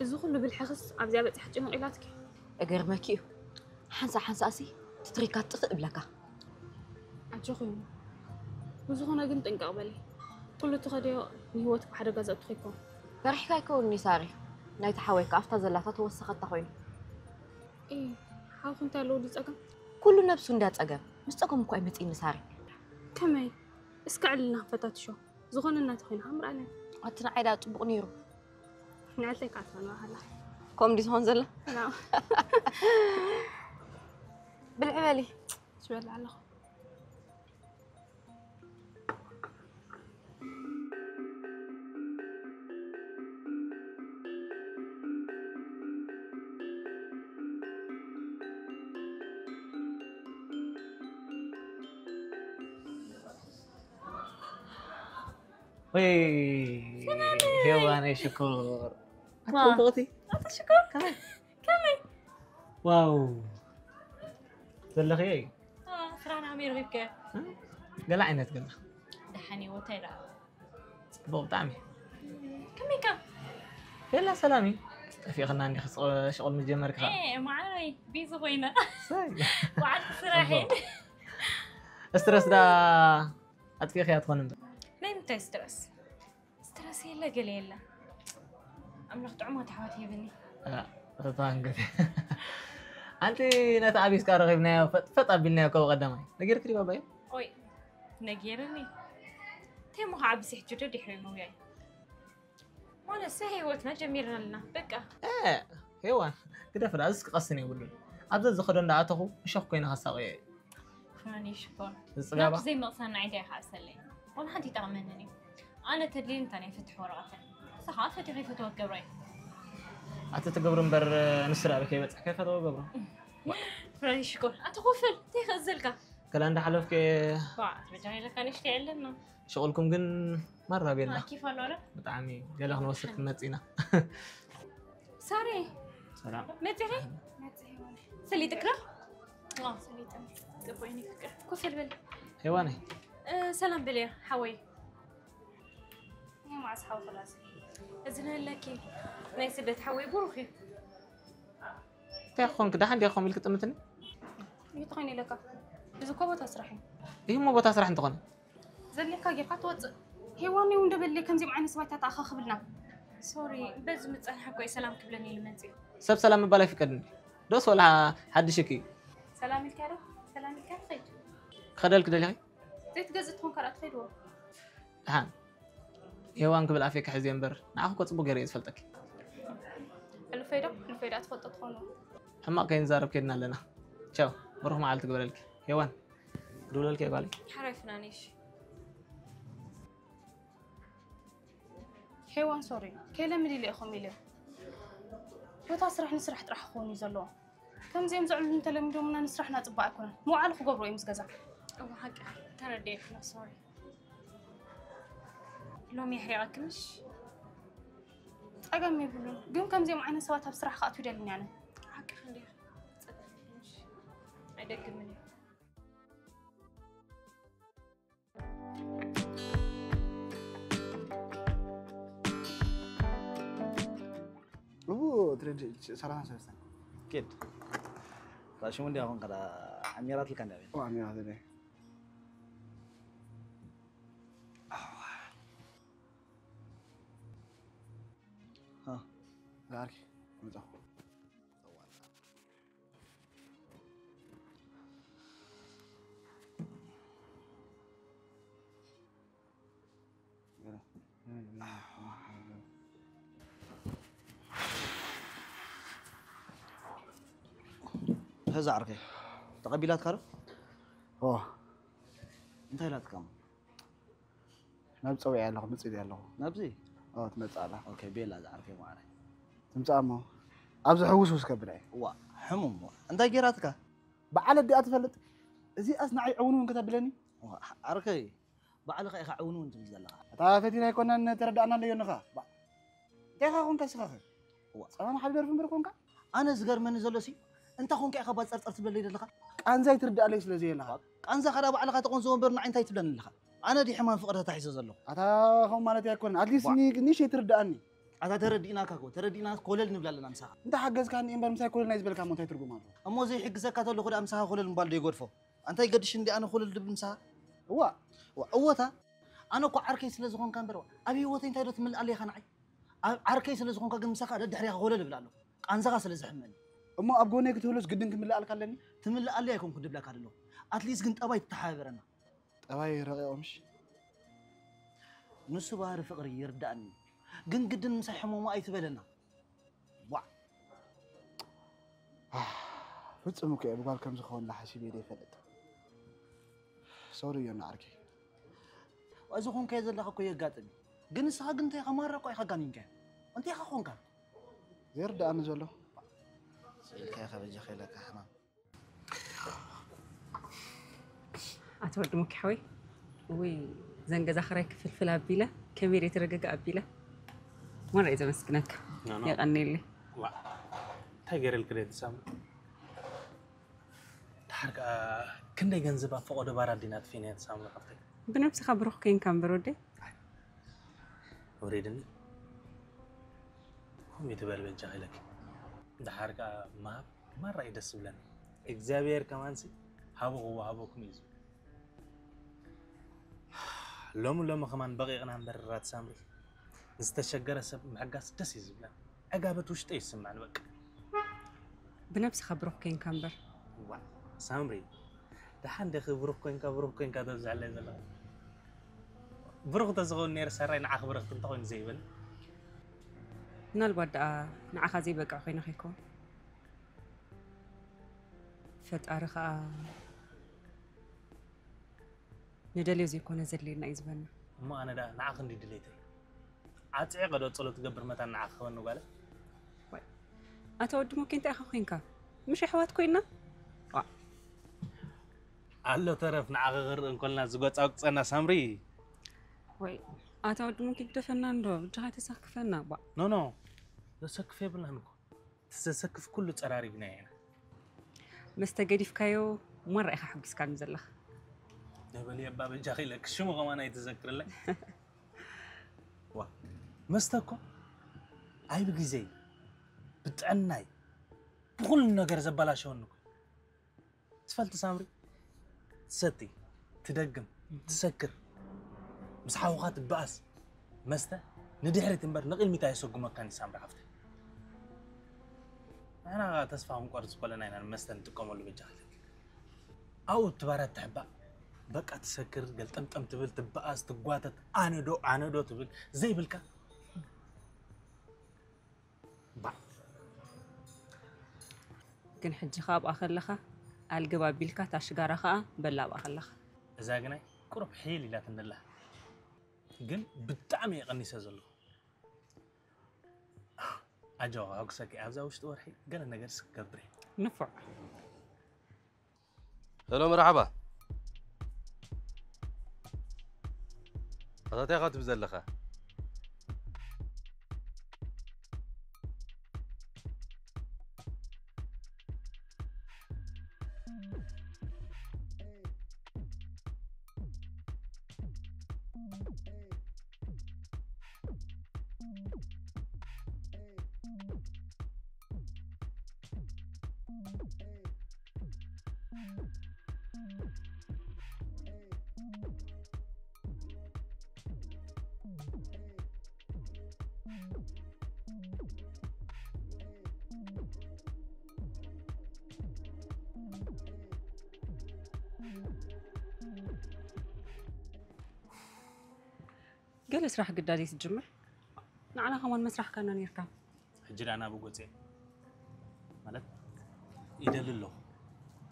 እዚ ኩሉ ብልሕኽስ ኣብዚኣ በጺሓ ጭንቕ ኢላትኪ? እገርመኪ እዩ። ሓንሳእ ሓንሳእሲ ትትሪካ ጥፍእ እብለካ። ኣጆኺ እሞ ብዝኾነ ግን ጥንቅቕ በሊ። ኩሉ ትኸድዮ ንህይወትኪ ኣብ ሓደጋ ዘእቱ ከይኮን። ፈሪሕካ ኣይከውንኒ ሳሪ። ናይቲ ሓወይካ ኣፍታ ዘላታ ተወሰኸታ ኮይኑ። እ ሓውኺ እንታይ ኣለዎ ድዩ ጸገም? ኩሉ ነብሱ እንድያ ጸገም። ምስ ጸገሙ እኮ ኣይመጽእኒ ሳሪ። ከመይ? እስከ ዕልልና ክንፈታትሾ። ዝኾነ እናተኾይንኻ ምርኣና። ኣቲ ንዓይ ደኣ ጽቡቕ ነይሩ። ንዕልተይ ከዓ ትኾን ሃላ። ከምኡ ድዩ ትኾን ዘላ? ና። ብልዒ በሊ። ትበልዕ ኣለኹ። ወይ ሄዋነይ ሽኮር ጽቡቕቲ። ኣታ ሽኮር ከመይ? ከመይ ዋው። ዘለኺ እዩ። ስራሕና ከመይ ረኺብከ? ገለ ዓይነት ገለ። ደሓን እዩ ወተይ ደኣ ጽቡቕ ብጣዕሚ። ከመይካ? የላ ሰላም እዩ። ጠፊእኽና እንዲኺ ሽቑል ምስ ጀመርኪ ኸዓ። ማዓረይ ቢዚ ኮይነ ሰይ። በዓልቲ ስራሐይ ስትረስ ዳ ኣጥፊእኽያ ትኾን እምበር። ናይ ምንታይ ስትረስ? ስትረስ የለ ገለ የለ። ኣምላኽ ጥዑማት ኣሕዋት ይህብኒ። ተተዋንገት ኣንቲ ነቲ ኣቢስካ ረኺብናዮ ፈጥፈጥ ኣቢልናዮ ከው ቀዳማይ ነጊርኪ ዲ ባባዮ። ኦይ ነጊርኒ። እንታይ እሞ ከዓ ብስሕ ጅዶ ድሕሪ ምውያይ ማለት ሲ ህይወትና ጀሚርና ኣለና በቃ። ሄዋን ግደፍ ዳ እዚስ ክቐስን የብሉን። ኣብ ዘዝኸዶ እንዳኣተኹ እሾኽ ኮይነ ከሳቕዮ እየ። ፍናኒ ሽኮር ዝፅጋባ ናብቲ ዘይመቕሳና ዓይንታይ ይሓእሰለይ። ዋላ ሓንቲ ይጠቕመንን እዩ። ኣነ ተድልየኒ እታ ናይ ፍትሒ ወረቐት እያ። ንሳ ከዓ ፈቲኹ ይፈትዋ ክገብራ እዩ። ኣቲ ትገብሩ እምበር ንሱ ዳ በከይ በፅሕ ከፈተዎ ገብሩ። ፍናኒ ሽኮር ኣቲ ኮፍል እንታይ ይኽእዘልካ? ገላ እንዳሓለፍከ ባ ትበጃ ኢለካ ንሽተይ ኣለና። ሽቑልኩም ግን ማራ ቤላ ኪፍ ኣሎ ዶ? ብጣዕሚ ገለ ክንወስድ ክንመፅእ ኢና። ሳሬ ሰላም መፂኺ? ሰሊጥክራ? ሰሊጥን ጥቦይኒ ፍቅር ኮፍል በል። ሄዋነይ ሰላም በልያ ሓወይ። መዓስ ሓው ክላስ እዚ ነለኪ ናይ ስደት ሓወይ ብሩኽ እዩ። እንታይ ክኾንክ ደሓን ዲያ ክኾም ኢልክ ጥምትኒ። ይትኾይን ኢለካ እዚ እኮ ቦታ ስራሕ እዩ። ይህ እሞ ቦታ ስራሕ እንተኾነ ዘድልየካ ጌርካ ትወፅእ። ሄዋን እውን ደበለ ከምዚኦም ዓይነት ሰባት ተኣኻኽብልና። ሶሪ በዚ ምፀንሐ እኮ እዩ ሰላም ክብለኒ ኢሉ መፅኡ። ሰብ ሰላም ምባል ኣይፍቀድን እዩ። ዶስ ወላ ሓድሽክ እዩ። ሰላም ኢልካ ዶ ሰላም ኢልካ ትኸይድ። ክኸደልክ ደሊኺ ዘይትገዝእ ትኾን ካልኣ ትኸይድዎ። ደሓን ሄዋን ክብል ኣፌ ክሕዝዮ እምበር ንዓኹ እኮ ፅቡቅ ገይረ እየ ዝፈልጠኪ። ሕሉፈይ ዶ ሕሉፈይ ዶ ትፈልጦ ትኾኑ። ሕማቕ ከይንዛረብ ከይድና ኣለና። ቻው ብሩኽ መዓልቲ ግበረልኪ ሄዋን። ድውለልኪ እየ ጓለይ። ሓራይ ፍናነይ እሺ። ሄዋን ሶሪ ከይለምድ ኢለ ኢኹም ኢለ። ቦታ ስራሕ ንስራሕ ጥራሕ ክኸውን እዩ ዘለዎ። ከምዚኦም ዘዕብሉ እንተለሚዶምና ንስራሕና ፅቡቅ ኣይኮነን። መውዓሊ ክገብሩ እዮም ምስ ገዛ። እወ ሓቂ ተረዲኤክና ሶሪ። ሎሚ የሕሪቐኪ ምሽ? ፀገም የብሉን ግን ከምዚኦም ዓይነት ሰባት ኣብ ስራሕ ክኣትዉ ይደልን ኣነ። ሓቂ ክንዲ ፀገም የብሉን ምሽ? ኣይደግምን እዩ። እቡ ትሬድ ሰላሳ ሰለስተ ኬድ ራሽሙ እንዲያ ኹን ከዳ ዓሚራትልካ እንዳ ቤት ዋሚራ ዘለ ዛርኪ መጻኹ እዛ ዓርከይ ተቐቢላትካ ዶ? ኦ እንታይ ኢላትካ? ናብ ፀውዒ ኣለኹ ምፅእ ኣለኹ ናብዚ ኦ ትመፅእ ኣላ ኦኬ ቤላ እዛ ዓርከይ ማዕረይ ትምፅእ እሞ ኣብዚ ሕውስ ውስ ከብላ እየ ዋ ሕሙም ዋ እንታይ ጌራትካ? በዓል ኣዲኣ ትፈልጥ እዚኣስ ንዓይ ዕውንውን ከተብለኒ ዓርከይ ባዕልኻ ኢኻ ዕውንውን ትብል ዘለኻ እታ ፈቲና ኣይኮናን ተረዳእና ኣለዮ ንኻ እንታይ ኻ ኮንካ ስኻኸ ጸማም ሓደ ደርፊ እምበር ኮንካ ኣነ ዝገርመኒ ዘሎ ሲ እንታይ ኮንካ ኢኻ ባጸርጸር ትብለለይ ዘለኻ ቃንዛይ ትርዳእለይ ስለ ዘየለኻ ቃንዛኻ ዳ ባዕልኻ ተቆንዝቦ እምበር ንዓይ እንታይ ትብለኒ ኣለኻ ኣነ ዲ ሕማም ፍቕሪ ተታሒዘ ዘለኹ ኣታ ኸም ማለት ኣይኮነን ኣትሊስት ንእሽተይ ትርዳእኒ ኣታ ተረዲእናካ እኮ ተረዲእና ኮለል ንብል ኣለና ምሳኻ እንተ ሓገዝካኒ እምበር ምሳይ ኮለል ናይ ዝበልካ እሞ እንታይ ትርጉም ኣለዎ እሞ ዘይሕግዘካ ተለኹ ዳ ምሳኻ ኮለል ምባል ዶ ይገድፎ ኣንታይ ገድሽ እንዲኣነ ኮለል ድብል ምሳኻ እዋ እወታ ኣነ እኮ ዓርከይ ስለ ዝኾንካ እምበር ኣብ ህይወተይ እንታይ ዶ ትምልኣለይ ኢኻ ንዓይ ኣብ ዓርከይ ስለ ዝኾንካ ግን ምሳኻ ደድሕሪኻ ኮለል እብል ኣለኹ ቃንዛኻ ስለ ዘሕመኒ እሞ ኣብ ጎነይ ክትህሉስ ግድን ክምልኣልካ ኣለኒ ትምልኣለይ ኣይኮንኩ ድብለካ ደለኹ ኣትሊስት ግን ጠባይ ትተሓባበረና ጠባይ ረቂቖምሽ ንሱ ባህሪ ፍቕሪ ይርዳእኒ ግን ግድን ምሳይ ሕሞሞ ኣይትበለና ዋዕ ፍጹም እኮ እየ ብጓል ከም ዝኸውን ሓሲብ እየ ዘይፈልጥ ሶሪ እዮ እናዓርከይ እዚ ኾንካዮ ዘለኻ እኮ የጋጥም እዩ ግን ንስኻ ግን እንታይ ኢኻ ማራ እኮ ኢኻ ጋኒንካዮ እንታይ ኢኻ ኾንካ ዘይርዳእኒ ዘሎ ስኢልካ ኢኻ በጃኻ ኢለካ ሕማም ኣቲ ወዲ ሙኪ ሓወይ ወይ ዘን ገዛ ክራይ ክፍልፍል ኣቢለ ከመይ ደይ ተረጋጋ ኣቢለ ማራ እየ ዘመስግነካ የቐኒልይ። እንታይ ገይረልክ ድየ ትሳምሪ? ድሓር ከኣ ክንደይ ገንዘብ ኣብ ፈቐዶ ባራት ዲና ኣጥፊእናዮ ትሳምሪ ሓፍተይ? ብነብስኻ ብሩኽ ኮይንካ እምበር ወደይ። ወሪድኒ። ከምኡ ይትበል በጃኺ ኢለኪ። ድሓር ከኣ ምሃብ ማራ እዩ ደስ ዝብለኒ። እግዚኣብሔር ከማንሲ ሃቡ ክወሃበኩም እዩ ዝብል። ሎሚ ሎሚ ከማን በቒቕና እምበር ራት ሳምሪ። ዝተሸገረ ሰብ ምሕጋስ ደስ እዩ ዝብለኒ። ዕጋበት ውሽጠይ ይስምዕኒ በቃ። ብነብስኻ ብሩኽ ኮይንካ እምበር። ዋ ሳምሪ፣ ደሓን ዲኺ ብሩኽ ኮይንካ ብሩኽ ኮይንካ ተብዝሐለይ ዘለኻ? ብሩኽ ተዝኸውን ነይሩ ሰራይ ንዓኺ ብርኽቲ እንተኾይኑ ዘይብል። ምናልባት ደኣ ንዓኻ ዘይበቅዕ ኮይነ ከይከውን። ፈጣሪ ኸኣ ንደልዮ ዘይኮነ ዘድልየና እዩ ዝበና። እሞ ኣነ ደኣ ንዓኺ እንዲ ድሌተይ ዓጽዒ ቀዶ ጸሎት ትገብር መታን ንዓኺ ክበኒ ጓለ። ዋይ፣ ኣታ ወዲ ሞኬ እንታይ ኢኻ ኮይንካ? ምሽ ኣሕዋት ኮይና? ዋ። ኣሎ ተረፍ ንዓኺ ክርኢ እንኮልና ዝጎጻጉጸና ሳምሪ። ወይ፣ ኣታ ወዲ ሞኬ ግደፈና እንዶ፣ ብጃኻ ተሳክፈና፣ ባ። ኖ፣ ኖ፣ ዘሰክፍ የብልናን እኮ። እቲ ዘሰክፍ ኩሉ ጸራሪግናዮ ኢና። መስተ ገዲፍካዮ፣ ማራ ኢኻ ሓጒስካኒ ዘለኻ። ደበሊ ኣባ በጃኺ ኢለኪ፣ ሽሙ ከማን ኣይትዘክርለይ። ዋ፣ መስተ እኮ ኣይ ብግዜይ፣ ብጥዕናይ፣ ብኹሉ ነገር ዘበላሸወኒ እኮ። ትፈልጢ ሳምሪ፣ ትሰቲ፣ ትደግም፣ ትሰክር፣ ምስ ሓውኻ ትበኣስ መስተ ንድሕሪት እምበር ንቕድሚት ኣየሰጉመካን እዩ ሳምሪ ሓፍተይ። ንሕና ኸኣ ተስፋ ክንቆርጽ ከለና ኢና ንመስተ ንጥቀመሉ በጃኻ ኢለኪ። ኣብኡ እቲ ባራት ትሕባእ፣ በቃ ትሰክር፣ ገልጠምጠም ትብል፣ ትበኣስ፣ ትጓተት፣ ኣነ ዶ፣ ኣነ ዶ ትብል፣ ዘይብልካ ባዕ። ግን ሕጂ ኸኣ ኣብኣ ከለኻ ኣልግብ ኣቢልካ እታ ሽጋራ ኸኣ በላ ኣብኣ ከለኻ። እዛ ግናይ ቁሩብ ሒል ኢላትኒ ኣላ። ግን ብጣዕሚ እየ ቀኒሰ ዘለኹ። ኣጆኻ፣ ኣጉሰኪ፣ ኣብዛ ውሽጢ ወርሒ ገለ ነገርስ ክገብር እየ። ንፉዕ። ሄሎ፣ መርሓባ። ኣታ እንታይ ኢኻ ትብል ዘለኻ? ገለ ስራሕ ግዳዴ ትጅምር። ንዓና ከማን መስራሕካና ነይርካ። ሕጂ ደኣ ናብኡ ገጸ ማለት ይደሊ ኣለኹ።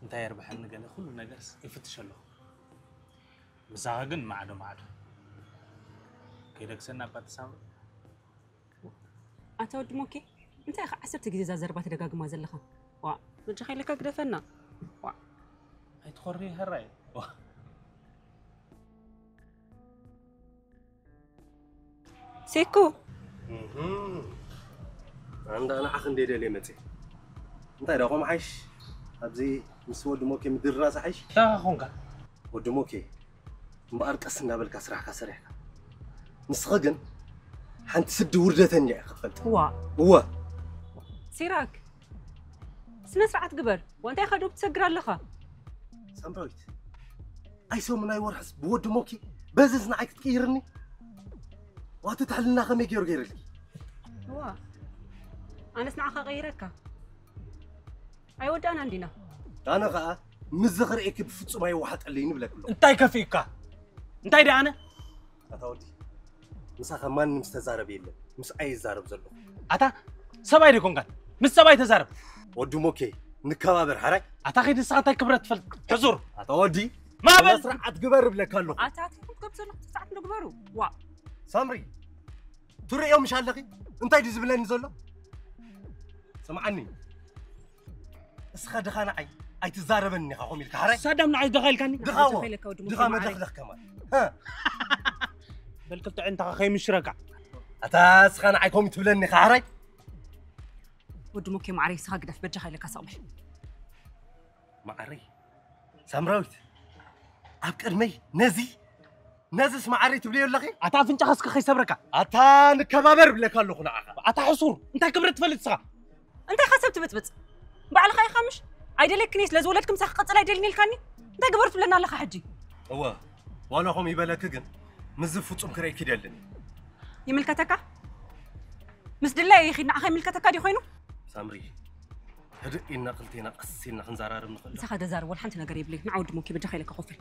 እንታይ የርብሐኒ ገለ ኩሉ ነገርስ ይፍትሽ ኣለኹ። ምሳኻ ግን ማዕዶ ማዕዶ። ከይደግሰና እባ ተሳምሮ። ኣታ ወዲ ሞኬ፣ እንታይ ኢኻ ዓሰርተ ግዜ እዛ ዘረባ ትደጋግማ ዘለኻ? ዋ፣ በጃኻ ኢለካ ግደፈና። ዋ። ኣይትኾሪ፣ ሕራይ። ዋ። ሴኩ። እህም። ኣንዳ ንዓኺ እንደ ደልየ መጽየ። እንታይ ደኣ፣ ከምኡ ሓይሽ? ኣብዚ ምስ ወዲ ሞኬ ምድርራስ ሓይሽ? እንታይ ኾንካ? ወዲ ሞኬ፣ እምበኣር ቀስ እንዳበልካ ስራሕካ ሰሪሕካ። ንስኺ ግን ሓንቲ ስዲ ውርደተኛ ኢኺ ክትፈልጢ። እዋ። እወ። ሲራክ፣ ስነ ስርዓት ግበር። ዋንታይ ኢኻ ዶብ ትሰግር ኣለኻ? ሳምራዊት፣ ኣይ ሰሙን ኣይ ወርሕስ ብወዲ ሞኪ በዝዝ ንዓይ ክትቅይርኒ? ዋቲ ትሕልና ከመይ ገይሩ ገይርልኪ? እዋ፣ ኣነስ ንዓኻ ቀይረካ። ኣይወዳእናን ዲና? ኣነ ኸኣ ምስ ዝኽርእየኪ ብፍጹም ኣይወሓጠለይን ይብለኪ ኣለኹ። እንታይ ከፊእካ? እንታይ ደኣ ኣነ? ኣታ ወዲ፣ ምሳኻ ማንም ዝተዛረበ የለን። ምስ ኣየ ይዛረብ ዘለኹ። ኣታ ሰብኣይ ደይኮንካን? ምስ ሰብኣይ ተዛረብ። ወዲ ሞኬ፣ ንከባበር ሓራይ። ኣታ ኺድ ንስኻ እንታይ ክብረት ትፈልጥ? ሕዙር። ኣታ ወዲ፣ ማዕበል። ስነ ስርዓት ግበር እብለካ ኣለኹ። ኣታ ኣታ ክትገብር ዘለኹ ስርዓት ንግበሩ። ዋ። ሳምሪ፣ ትርእዮ ምሽ ኣለኺ? እንታይ ድዩ ዝብለኒ ዘሎ? ስምዓኒ። እስኻ ድኻ ንዓይ ኣይትዛረበኒ ኢኻ ከምኡ ኢልካ ሓራይ? ሳዳም ንዓይ ድኻ ኢልካኒ? ድኻዎ። ድኻ ኢለካ ወዲ ሞኬ ድኻ ማዕረይ። መደኽደኽ ከማን። ሃ? በል ክልተ ዕንታኻ ከይምሽረካ። ኣታ እስኻ ንዓይ ከምኡ ትብለኒ ኢኻ ሓራይ? ወዲ ሞኬ ማዕረይ፣ ንስኻ ግደፍ፣ በጃኻ ኢለካ ሰቕ በል። ማዕረይ፣ ሳምራዊት፣ ኣብ ቅድመይ ነዚ፣ ነዚስ ማዕረይ ትብልዮ ኣለኺ? ኣታ ኣፍንጫኻ እስከ ከይሰብረካ። ኣታ ንከባበር ብለካ ኣለኹ ንዓኻ። ኣታ ሕሱር፣ እንታይ ክብሪ ትፈልጥ ንስኻ? እንታይ ኢኻ ሰብ ትብጽብጽ? ባዕልኻ ኢኻ ምሽ? ኣይደልየክን እየ፣ ስለ ዝወለድክ ምሳኻ ክቕጽል ኣይደልን ኢልካኒ? እንታይ ግበር ትብለና ኣለኻ ሕጂ? እወ፣ ዋላ ከምኡ ይበለኪ ግን ምስዚ ፍጹም ክርእየኪ ይደልን። ይምልከተካ? ምስ ድላየ ይኺድ ንዓኻ ይምልከተካ ድዩ ኮይኑ? ሳምሪ፣ ህድእ ኢልና ክልቴና ቀስ ኢልና ክንዘራረብ ንኽእል ዶ? ንስኻ ደዛረብ ወላ ሓንቲ ነገር የብለይ። ንዓ ወዲ ሞኬ በጃኻ ኢለካ ኮፍ በል።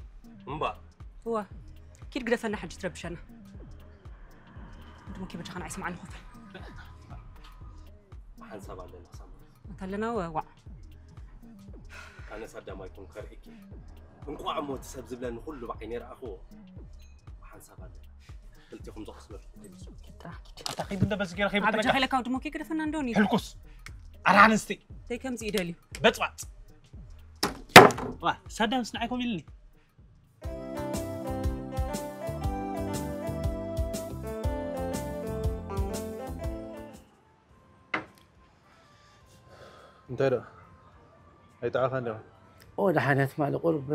እምባ። እወ፣ ኪድ ግደፈና ሕጂ ትረብሸና። ወዲ ሞኬ በጃኻ ንዓይ ስምዓኒ ኮፍ በል። ሓንሳብ ኣለና ሳምሪ። ኣታ ኣለና ወ-፣ ዋዕ። ኣነስ ኣዳም ኣይኮንኩ ከርእየኪ። እንቋዕ እሞ እቲ ሰብ ዝብለኒ ኩሉ ብዓይነይ ረኣኽዎ። ሓንሳብ ኣለና። ክልቴኹም ዘቕስበል። ኣታ ኺድ እንደ በዚ ገይረ ኣብ ከይብትነካ። በጃኻ ኢለካ ወዲ ሞኬ ግደፈና እንዶ ኒ። ሕልኩስ። ኣራ ኣንስቲ። እንታይ ከምዚ ይደልዩ? በጽባጽ። ዋ፣ ሳዳምስ ንዓይ ኮም ኢልኒ። እንታይ ደኣ? ኣይጠዓኻን ዲኻ? ኦ፣ ደሓን እያ ትማሊ ቁሩብ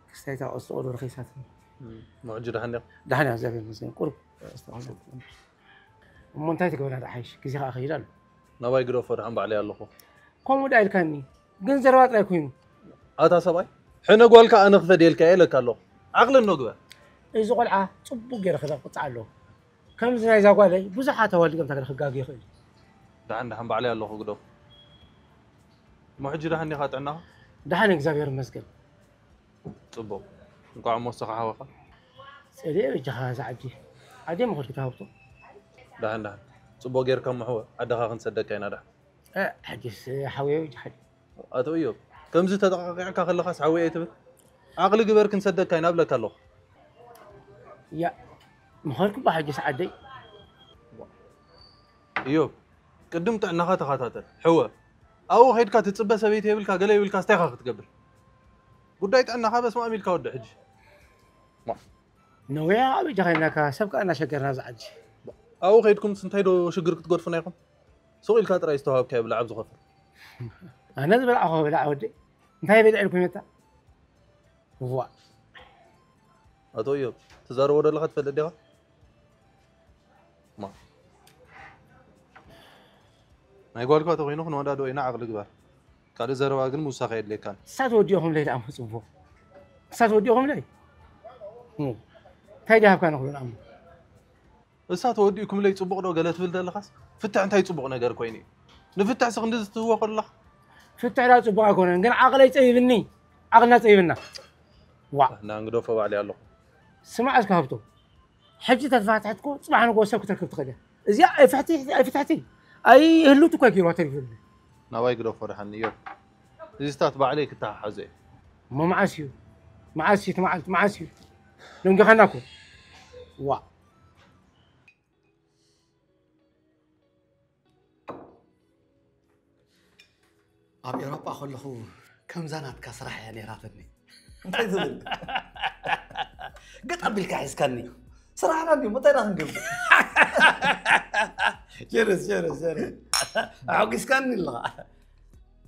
ክስታይታ ቁርሲ ቁሩብ ረኺሳትኒ። እም፣ እሞ ሕጂ ደሓን ዲኻ? ደሓን እያ፣ እግዚኣብሔር ይመስገን። ቁሩብ ኣስተውዕል። እሞ እንታይ ትገብራ ደሓይሽ? ግዜ ከኣ ከይድ ኣሎ። ናባይ ግደፎ፣ ደሓን ባዕለይ ኣለኹ። ከምኡ ደኣ ኢልካኒ፣ ግን ዘረባ ጥራይ ኮይኑ። ኣታ ሰብኣይ፣ ሕነ ጓልካ ኣነ ክፈድየልካ እየ ኢለካ ኣለኹ። ዓቕሊ እኖ ግበር። እዚ ቆልዓ ጽቡቕ ገይረ ክዳ ቅጻዕ ኣለዎ። ከምዚ ናይዛ ጓለይ ብዙሓት ኣዋልድ ከምታ ገለ ክጋገ ይኽእል እዩ። ደሓን ደሓን ባዕለይ ኣለኹ ግደፎ። እሞ ሕጂ ደሓን ዲኻ ጥዕናኻ? ደሓን እግዚኣብሔር ይመስገን። ጽቡቕ። እንቋዕ እሞ ንስኻ ሓወኻ። ጸሊኤ በጃኻ እዛ ዓዲ። ዓዲ ምኸድኩ ተሃብቶ። ደሓን ደሓን። ጽቡቕ ጌርካ እሞ ሓወ፣ ዓድኻ ክንሰደካ ኢና ደሓን። እ፣ ሕጂስ ሓወየ በጃኻ። ኣቶ እዮብ፣ ከምዚ ተጠቓቒዕካ ከለኻስ ሓወየ ኣይትብል? ዓቕሊ ግበር ክንሰደካ ኢና እብለካ ኣለኹ። ያ፣ ምኸድኩ እባ ሕጂስ ዓደይ። እዮብ፣ ቅድም ጥዕናኻ ተኸታተል። ሕወ፣ ኣብኡ ኸይድካ ትጽበ ሰበይቲ የብልካ፣ ገለ የብልካስ እንታይ ኢኻ ክትገብር? ጉዳይ ጥዕናኻ በስማም ኢልካ ወዲ ሕጂ። ነዊሕ ኣብ እጃኻ ኢልናካ፣ ሰብ ከኣ እናሸገርና ኣብዚ ዓዲ። ኣብኡ ኸይድኩምስ እንታይ ዶ ሽግር ክትገድፉና ኢኹም? ሱቕ ኢልካ ጥራይ ዝተዋሃብካዮ ብላዕ ኣብ ዝኸፍል። ኣነ ዝበላዕኹ ብላዕ ወደይ። እንታይ በሊዐ ኢልኩም መታ? እዋእ። ኣቶ እዮብ፣ ትዛረቦ ዘለኻ ትፈልጥ ዲኻ? ማ። ናይ ጓልካ ተኾይኑ ክንወዳድኦ ኢና፣ ዓቕሊ ግበር። ካልእ ዘረባ ግን ምውሳኽ ኣየድልየካን። ንሳ ተወዲእኹምለይ ደኣ እሞ ጽቡቕ። ንሳ ተወዲእኹምለይ? እም። እንታይ ደይ ሃብካ ንኽብሎ ደኣ እሞ? እሳ ተወዲእኩምለይ ጽቡቕ ዶ ገለ ትብል ዘለኻስ? ፍትሕ እንታይ ጽቡቕ ነገር ኮይኑ እዩ? ንፍትሕሲ ክንድዚ ትህወ ከለኻ? ፍትሕ ደኣ ጽቡቕ ኣይኮነን፣ ግን ዓቕለይ ጸቢብኒ። ዓቕልና ጸቢብና። ዋእ። ንሕና ንግደፎ ባዕለይ ኣለኹ። ስማዕ እስከ ሃብቶም። ሕጂ ተተፋትሐትኮ ጽባሕ ንግሆ ሰብ ክትረክብ ትኽእል እያ። እዚኣ ኣይፍሕቲ ኣይፍትሕቲ ኣይህልውቲ እኳ ገይርዋ ተሪፉ። ናባይ ግደፎ ደሓን እዮብ። እዚታት ባዕለይ ክተሓሓዞ እየ። እሞ መዓስ እዩ? መዓስ እዩ እቲ መዓልቲ? መዓስ እዩ? ደንጊኻና እኮ። ዋእ። ኣብ ኤውሮጳ ከለኹ ከምዛ ናትካ ስራሕ እያ ነይራትኒ። እንታይ ትብል? ገጥ ኣቢልካ ሒዝካኒ። ስራሕና እንዲዩ፣ እንታይ ዳ ክንገብር? ጀረስ፣ ጀረስ፣ ጀረስ። ኣሐጒስካኒ ኣለኻ።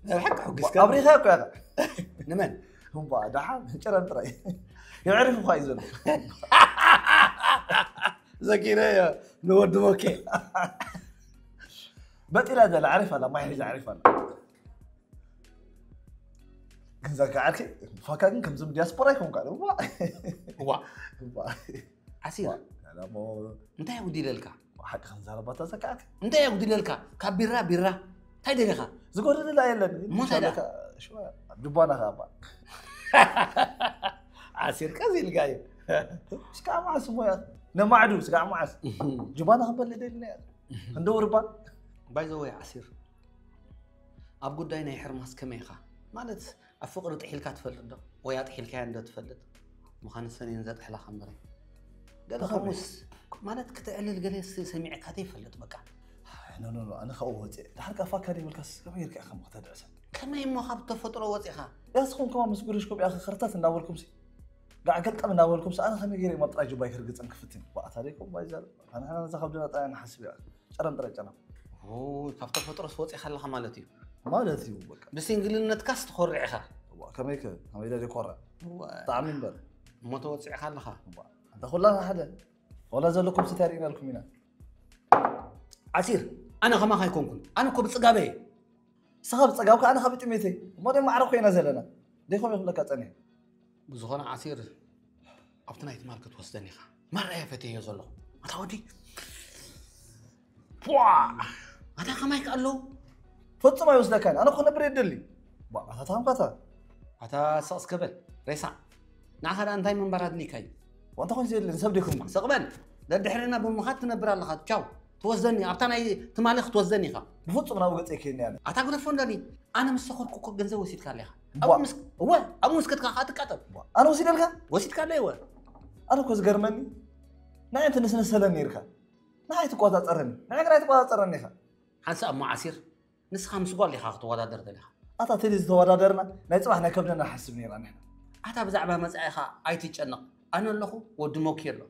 ናይ ብሓቂ ኣሐጒስካኒ። ኣብሪኻ እኮ ኢኻ። ንመን? እምባ፣ ደሓን፣ ጨረም ጥራይ። የዕሪፍ እኳ እዩ ዘሎ። ዘኪረዮ፣ ንወዲ ሞኬ። በጢላ ዘላ፣ ዓሪፍ ኣላ፣ ማይ ሒዛ ዓሪፍ ኣላ። ግን ዘካ ዓርከይ፣ ፋካ ግን ከምዞም ዲያስፖራ ኣይኮንካን። እዋ። እዋ። እዋ። ዓሲር። እዋ። እንታይ ኣጉዲለልካ? ሓቂ ክንዛረባ እታ ዘካ ዓርከይ። እንታይ ኣጉዲለልካ? ካብ ቢራ፣ ቢራ። እንታይ ደሊኻ? ዝጎደለላ የለን። እሞ እንታይ ደኣ? ሻለካ፣ ሽዋ፣ ጁባና ከኣ እባ። ዓሲር ቀስ ኢልካ እዩ። ስጋዕ መዓስ እሞ እያ? ነማዕዱ፣ ስጋዕ መዓስ? ጁባና ክንበልዕ ደሊና እያ። ክንደውር እባ። ባይ ዘ ወይ ዓሲር፣ ኣብ ጉዳይ ናይ ሕርማስ ከመይ ኢኻ? ማለት፣ ኣብ ፍቕሪ ጥሒልካ ትፈልጥ ዶ? ወይ ኣጥሒልካያ እንዶ ትፈልጥ? ምዃን ሰኔን ዘጥሕላ ከንበረ። ገለ ብኸመይ? ከምኡስ፣ ማለት፣ ክተዕልል ገለ ስ-፣ ሰሚዕካ ዘይፈልጥ፣ በቃ። ኣይ፣ ኖ፣ ኖ፣ ኖ፣ ኣነ ካብኡ ወፅእ። ድሓር ከኣ ፋካ ደይብልካስ ከመይ ጌርካ ኢኻ ከተድዕሰ? ከመይ እሞ ካብ ተፈጥሮ ወፂኻ? ያስኹም ከማን ምስ ጉርሽኩም ኢኻ ኸርታት እናበልኩምሲ፣ ጋዕ ገልጠም እናበልኩምሲ፣ ኣነ ከመይ ገይረ እየ ኣብ ጥራይ ጁባይ ክርግፅን ክፍትን? ባእ፣ ታዲያ እኮ ባይ ዘር-፣ ኣነ፣ ኣነ ነዛ ከብድና ጥራይ ንሓስብ እያ። ጨረም ጥራይ ጨረም። ኦ፣ ካብ ተፈጥሮስ ወፂእኻ ኣለኻ ማለት እዩ። ማለት እዩ በቃ። ብሲንግልነትካስ ትኾርዕ ኢኻ። እዋ፣ ከመይ ከ ከመይ ኢለ ዘይኮርዕ? እዋ፣ ብጣዕሚ እምበር። እሞ ተወፂዕኻ ኣለኻ። እዋ፣ እንተ ኩላና ሓደ ወላ ዘለኩም ስታይ ርኢናልኩም ኢና። ዓሲር፣ ኣነ ከማኻ ኣይኮንኩን። ኣነ እኮ ብፅጋበ እየ። ንስኻ ብፀጋብካ፣ ኣነ ካብ ጥሜተይ። እሞ ደም ማዕረ ኮይና ዘለና። ደይኮም ይኽለካ ፀኒሐ። ብዝኾነ ዓሲር፣ ኣብቲ ናይ ትማል ክትወስደኒ ኢኻ። ማራ እየ ፈትየዮ ዘለኹ። ኣታ ወዲ፣ ዋ፣ ኣታ ከማይ ከ ኣለዉ? ፈጹም ኣይወስደካን። ኣነ ክነብር የደሊ። ዋ፣ ኣታ ታምካታ። ኣታ ስቕ እስከ በል ሬሳ። ንዓኻ ደኣ እንታይ ምንባር ኣድሊካ እዩ? ዋንታ ኮን ዘለ ንሰብ ደይኮንኩ። ስቕ በል። ደድሕርና ብምኻድ ትነብር ኣለኻ። ቻው። ትወስደኒ፣ ኣብታ ናይ ትማሊ ክትወስደኒ ኢኻ። ብፍጹም ናብኡ ገጸይ ከይኒ ኣነ። ኣታ ግደፎ እንደኒ። ኣነ ምስ ሰኸርኩ እኮ ገንዘብ ወሲድካለይ ኢኻ። ቧ። ኣብኡ ምስ እወ፣ ኣብኡ ምስ ከድካ ከዓ ትቃጠል። ኣነ ወሲደልካ? ወሲድካለይ እወ። ኣነ እኮ ዝገርመኒ ንዓይ እንተነስነሰለን ነይርካ። ንዓይ ትቆጻጸረኒ። ንዓይ ግና ኣይትቆጻጸረኒ ኢኻ። ሓንሳእ እሞ ዓሲር ንስኻ ምስ ጓል ኢኻ ክትወዳደር ደሊኻ። ኣታ ቴዲ ዝተወዳደርና ናይ ጽባሕ ናይ ከብድና ንሓስብ ነይርና ንሕና። ኣታ ብዛዕባ መጻኢኻ ኣይትጨነቕ። ኣነ ኣለኹ፣ ወዲ ሞኪ ኣሎ።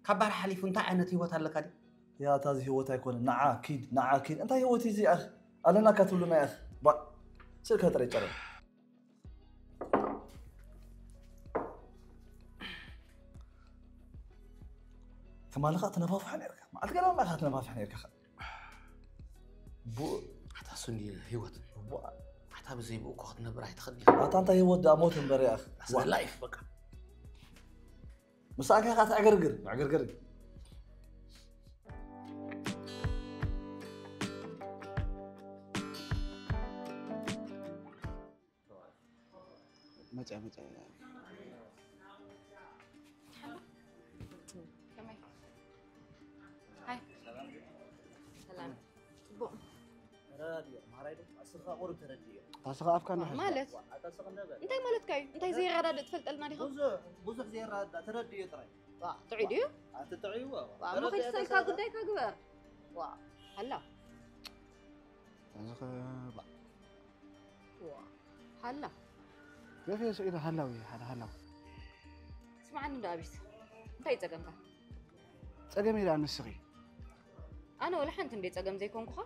ካብ ባህሪ ሓሊፉ እንታይ ዓይነት ህይወት ኣለካ ድዩ? ያታ እዚ ህይወት ኣይኮነን። ንዓ ኪድ፣ ንዓ ኪድ። እንታይ ህይወት እዩ እዚ ኣኽ? ኣለናካ ትብሉና ያኽ። ባ ስልካ ጥራይ ጨረር። ትማሊ ኸኣ ትነፋፍሓ ነርካ። መዓልቲ ገለ ኣለኻ ትነፋፍሕ ነርካ ኸኣ። ብኡ ኣታ ሱኒ ህይወት። ብኡ ኣታ ብዘይ ብኡ እኮ ክትነብር ኣይትኽእል ኢኻ። ኣታ እንታይ ህይወት ደኣ ሞት እምበር ያኽ። ኣስለ ላይፍ በቃ። ምሳኻ ኸኣ ትዕግርግር፣ ዕግርግር። መፅያ መፅያ ከመይ? ሃይ። ሰላም። ጽቡቕ። ተረዳድዮ ማራይ ዶ ኣስኻ ቁሩብ ተረድዮ ኣስኻ ኣፍካ ንሓዝ ማለት እንታይ ማለትካ እዩ? እንታይ ዘይረዳድእ ትፈልጠልና ዲኻ? ብዙሕ ብዙሕ ዘይረዳዳ ተረድዮ ጥራይ ዋ ጥዑይ ድዩ? ኣትጥዕይዎ ዋ እሞ ከይትሰልካ ጉዳይካ ግበር ዋ ሃላ ኣስኻ ባ ዋ ሃላ ገፊ ስኢሉ ሃላዊ ሓደ ሃላዊ ስምዓኒ እንዶ ኣቢስ እንታይ ጸገምካ? ጸገመይ ደኣ ንስኺ ኣነ ወላ ሓንቲ እንደ ጸገም ዘይኮንኩኻ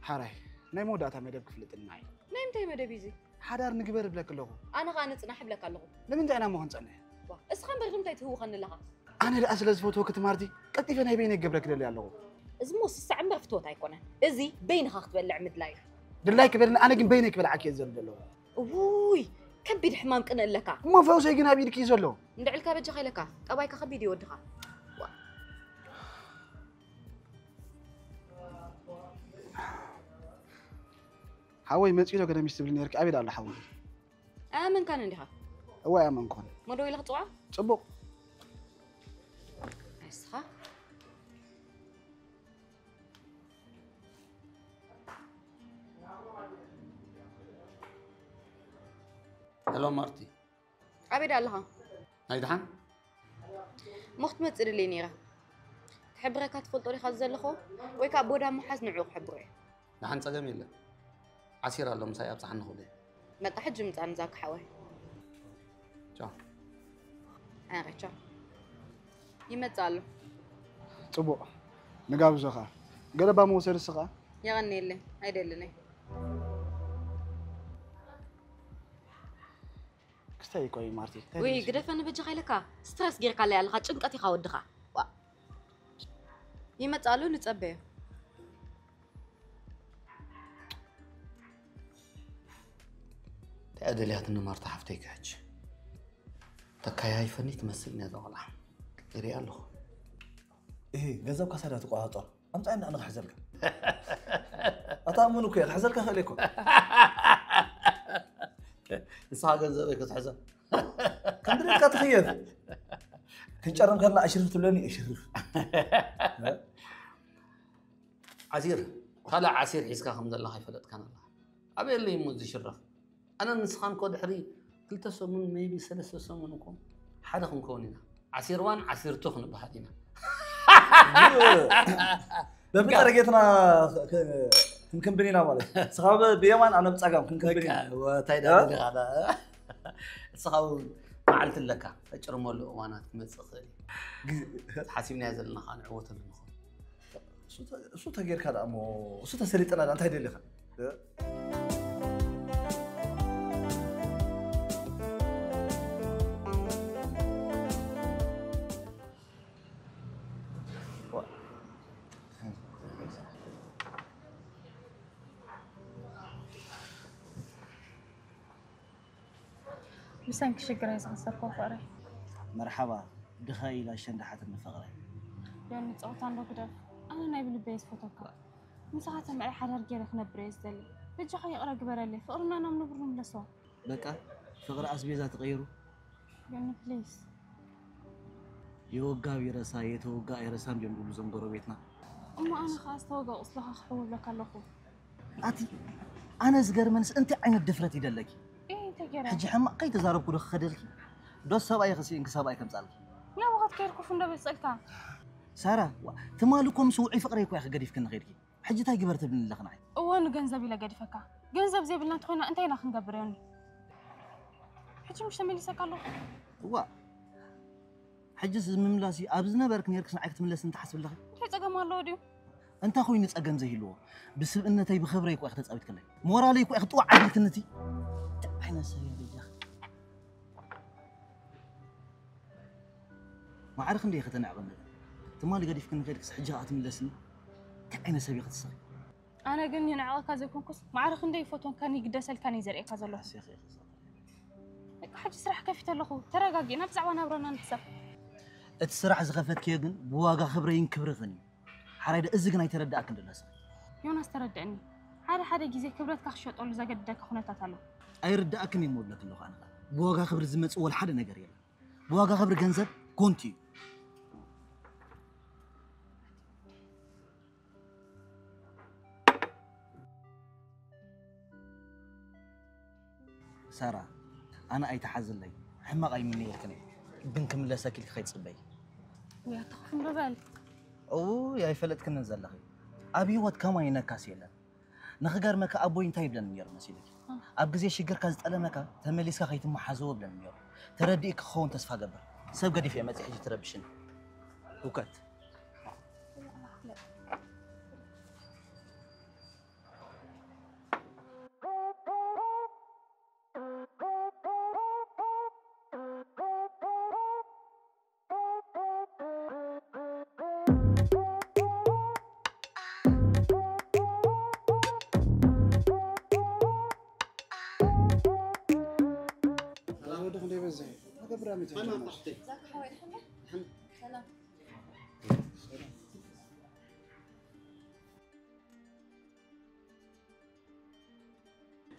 ሓራይ ናይ መወዳእታ መደብ ክፍልጥልና እዩ ናይ ምንታይ መደብ እዩ እዚ ሓዳር ንግበር እብለክ ኣለኹ ኣነ ኸዓ ንጽናሕ እብለካ ኣለኹ ንምንታይ ኢና እሞ ክንጸንሕ ዋ እስኻ እምበር ንምንታይ ትህውኸኒ ኣለኻ ኣነ ደኣ ስለ ዝፈትወኪ ትማርቲ ቀልጢፈ ናይ በይነይ ክገብረኪ ደልየ ኣለኹ እዚ እሞ ስሳዕ እምበር ፍትወት ኣይኮነን እዚ በይንኻ ክትበልዕ ምድላይ እዩ ድላይኪ በልኒ ኣነ ግን በይነይ ክበልዓኪ እየ ዝደሊ ዘለኹ እውይ ከቢድ ሕማም ቅንእ ኣለካ እሞ ፈውሰይ ግን ኣብ ኢድኪ እዩ ዘሎ እንድዕልካ በጃኻ ኢለካ ጠባይካ ከቢድ እዩ ወድኻ ሓወይ መፂኡ ዶ ገደሚስ ትብል ነርኪ ኣበይ ኣሎ ሓወይ ኣያመንካን እንዲኻ እወ ኣያመንኩን ሞዶ ኢለ ክፅውዓ ፅቡቅ ንስኻ ሄሎ ማርቲ ኣበይ ኣለኻ ናይ ድሓን እሞ ክትመፅእ ድልየ ነይረ ክሕብረካ ትፈልጦ ዲኻ ዘለኹ ወይ ከዓ ቦዳ ምሓዝ ንዕኡ ክሕብሮ እየ ድሓን ፀገም የለን ዓሲር ኣሎ ምሳይ ኣብፅሓኒ ክብሎ እየ በቃ ሕጂ ምፃ ንዛኪ ሓወይ ቻው ኣረ ቻው ይመፅእ ኣሎ ፅቡቕ ንጋብዞ ኸዓ ገለባ መውሰድ እስኻ የቐንየለይ ኣይደልን እየ ክስታይ ቆይ ማርቲ እንታይ ውይ ደሊኺ? ግደፈኒ በጃኻ ኢለካ ስትረስ ጌርካለይ ኣለኻ ጭንቀት ኢኻ ወድኻ ዋ ይመፅእ ኣሎ ንፀበዮ እንታይ ደልያትኒ ማርታ ሓፍተይ ክሕጂ ተካያይፈኒ ትመስል ነዛ ቆልዓ ይሪኣ ኣለኹ እህ ገንዘብ ካሳዳ ትቆፃፀር ኣምፃ እና ንክሕዘልካ ኣታ ምን እኮ ክሕዘልካ ክእል እኮ ንስኻ ገንዘበይ ክትሕዘ ከም ድሌትካ ትኽየፍ ክንጨርም ከለና ኣሽርፍ ትብለኒ እሽርፍ ዓሲር ካልእ ዓሲር ሒዝካ ከም ዘለኻ ኣይፈለጥካን ኣለኻ ኣበይ ኣሎ እሞ ዝሽረፍ ኣነ ንስኻን ኮ ድሕሪ ክልተ ሰሙን maybe ሰለስተ ሰሙን እኮ ሓደ ክንከውን ኢና ዓሲር ዋን ዓሲር ቱ ክንበሃል ኢና በብጠረጌትና ክንክንብን ኢና ማለት ንስኻ ብየማን ኣነ ብፀጋም ክንክንብን ኢና እንታይ ደኻ ንስኻ እውን መዓልቲ ኣለካ ተጭርመሉ እዋናት ክመፅእ ክእል እዩ ሓሲብናዮ ዘለና ከዓ ንዕወተሉ ንኸውን እሱ ተጌርካ ደኣ እሞ እሱ ተሰሊጥና ደኣ እንታይ ደሊኻ? ብሰንኪ ሽግረይ ዝኸሰርኩ ፍቕረይ። መርሓባ ድኻ ኢላ ሸንዳሓትኒ ፍቕረይ። ዮኒ ጸወታ እንዶ ግደፍ። ኣነ ናይ ብልበይ ዝፈተካ። ምሳኻ ተምዕይ ሓዳር ገይረ ክነብር እየ ዝደሊ። በጃኻ ይቕረ ግበረለይ። ፍቕርና ናብ ንቡር ንምለሶ። በቃ ፍቕሪ ኣስቤዛ ተቐይሩ። ዮኒ ፕሊስ። የወጋ ቢረሳ የተወጋ ኣይረሳን ድዮም ዝብሉ እዞም ጎረቤትና። እሞ ኣነ ኸዓ ዝተወጋ ቁስልኻ ክሕውለካ ኣለኹ። ኣቲ ኣነ ዝገርመንስ እንታይ ዓይነት ድፍረት ይደለኪ? እይ እንታይ ገይረ? ሕጂ ሕማቕ ከይተዛረብኩ ዶ ክኸደልኪ? ዶ ሰብኣይ ኸሲእንኪ ሰብኣይ ከምጻልኪ? ናብኡ ክትከይድ ኮፍ እንዶ በል ጸልካ። ሳራ ዋ፣ ትማሊ እኮ ምስ ውዑይ ፍቕረይ እኮ ኢኺ ገዲፍክኒ ኸይድኪ። ሕጂ እንታይ ግበር ትብልኒ ኣለኺ ንዓይ? እወ ንገንዘብ ኢለ ገዲፈካ። ገንዘብ ዘይብልና እንተኾይና እንታይ ኢና ክንገብር ዮኒ? ሕጂ ምሽ ተመሊሰካ ኣለኹ። እዋ ሕጂ ምምላስ እዩ ኣብ ዝነበርክ ነርክስ ንዓይ ክትምለስ እንተሓስብ ኣለኺ? እንታይ ጸገም ኣለዎ ድዩ? እንታይ ኮይኑ ጸገም ዘይህልዎ? ብስብእነተይ ብኽብረይ እኮ ኢኺ ተጻዊትክለይ። ሞራለይ እኮ ኢኺ ጥዋዕ ኣቢልክኒ እቲ። እንታይ ዓይነት ሰብ እያ በጃኺ? ማዕረ ክንደይ ከተንዕቐኒ? ትማሊ ገዲፍክኒ ከይድክስ ሕጂ ኸኣ ትምለስኒ? እንታይ ዓይነት ሰብ ኢኺ ትስኺ? ኣነ ግን ይንዕቐካ ዘይኮንኩስ ማዕረ ክንደይ ይፈትወካን ይግደሰልካን እየ ዘርእየካ ዘለኹ። በቃ ሕጂ ስራሕ ከፊተ ኣለኹ። ተረጋጊእና ብዛዕባ ናብራና ንሕሰብ። እቲ ስራሕ ዝኸፈትክዮ ግን ብዋጋ ክብረይን ክብርኽን እዩ። ሓራይ ዶ እዚ ግን ኣይተረድኣክን ዶ ኣለስ? ዮናስ ተረድእኒ። ሓደ ሓደ ግዜ ክብረትካ ክሸጠሉ ዘገድደካ ኩነታት ኣሎ። ኣይርድኣክን እየ ምብለኪ ኣለኹ ኣነ ኸኣ። ብዋጋ ክብሪ ዝመጽእ ወላ ሓደ ነገር የለን። ብዋጋ ክብሪ ገንዘብ ኮንቱ እዩ። ሳራ ኣነ ኣይትሓዝለይ ሕማቕ ኣይምነየልክን እየ ግን ክምለሰኪ ኢልኪ ከይትጽበይ። ውይ ኣታ ክሕም ዶ በል። እውይ ኣይፈለጥክንን ዘለኺ ኣብ ህይወት ከማይ ነካስ የለን። ንኽገርመካ ኣቦይ እንታይ ይብለኒ ነይሩ መሲልኪ? ኣብ ግዜ ሽግርካ ዝጠለመካ ተመሊስካ ከይትመሓዘዎ ይብለኒ ነይሩ። ተረዲእኪ ክኸውን ተስፋ እገብር። ሰብ ገዲፈ እየ መፂእ ሕጂ ትረብሽኒ። ህውከት።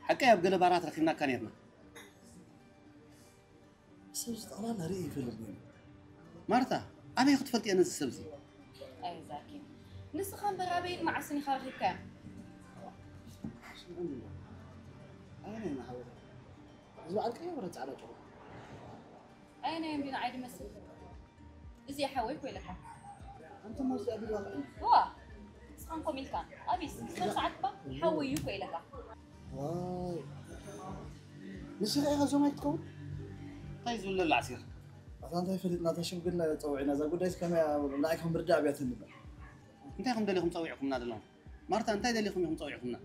ሓቀይ ኣብ ገለ ባራት ረኺብናካ ነርና። ሰብ ዝጠቕላላ ርኢ ይፈልጥ ነይሩ። ማርታ ኣበይ ክትፈልጥዮ ነዚ ሰብ እዚ? ኣይ ዛኪ ንስኻ እምበር ኣበይን መዓስን ኢኻ ረኺብካዮ? ኣበይ ናይ መሓወር እዚ በዓል ቀይሕ ወረ ፃዕዳ ጭሩ ኣየናይ እንዲ ንዓይ ድመስል? እዚ ሓወይ ኮ ኢለካ። ኣንተ ሞዚ ኣቢልዋ ከ ዋ ንስኻን ኮም ኢልካ ኣቢስ ክልተ ሰዓት እባ ሓወይ እዩ ኮ ኢለካ። ዋይ ንስኻ ኢኻ ዞም ኣይትከውን እንታይ ዝብለሉ ዓሲር ኣታ እንታይ ፈሊጥና እታ ሽምግልና ጸውዒና እዛ ጉዳይስ ከመይ ንዓይ ከም ርዳእ ኣብያትኒ እምበር እንታይ ከም ደሊኹም ጸዊዕኩምና ዘለኹም ማርታ እንታይ ደሊኹም ኢኹም ጸዊዕኩምና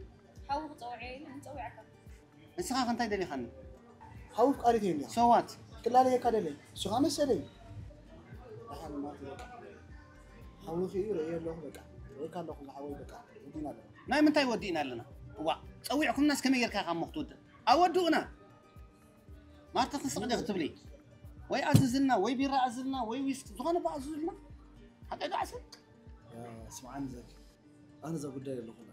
ሓዊ ክጸውዐ ኢለ ንጸዊዓካ ንስኻ ከ እንታይ ደሊኻኒ? ሓዊ ኣፍቃሪት እየ እንዲያ። So what? ክላለየካ ደልየ። ንሱ ኸዓ መሰለይ። ደሓን ማት በቃ። ሓዊ ኽዩ ርእየ ኣለኹ በቃ። ርእየካ ኣለኹ ዝሓወይ በቃ። ወዲና ኣለና። ናይ ምንታይ ወዲእና ኣለና? እዋእ ጸዊዕኩምናስ ከመይ ጌርካ ኢኻ እሞ ክትውድእ? ኣወድኡና። ማርታ ክንስቕ ዲኺ ትብሊ? ወይ ኣዝዝልና ወይ ቢራ ኣዝዝልና ወይ ዊስኪ ዝኾነ እባ ኣዝዙልና። ሓቀይ ዶ ዓሰብ? ስምዓኒ ዘኪ። ኣነ እዛ ጉዳይ ኣለኹላ።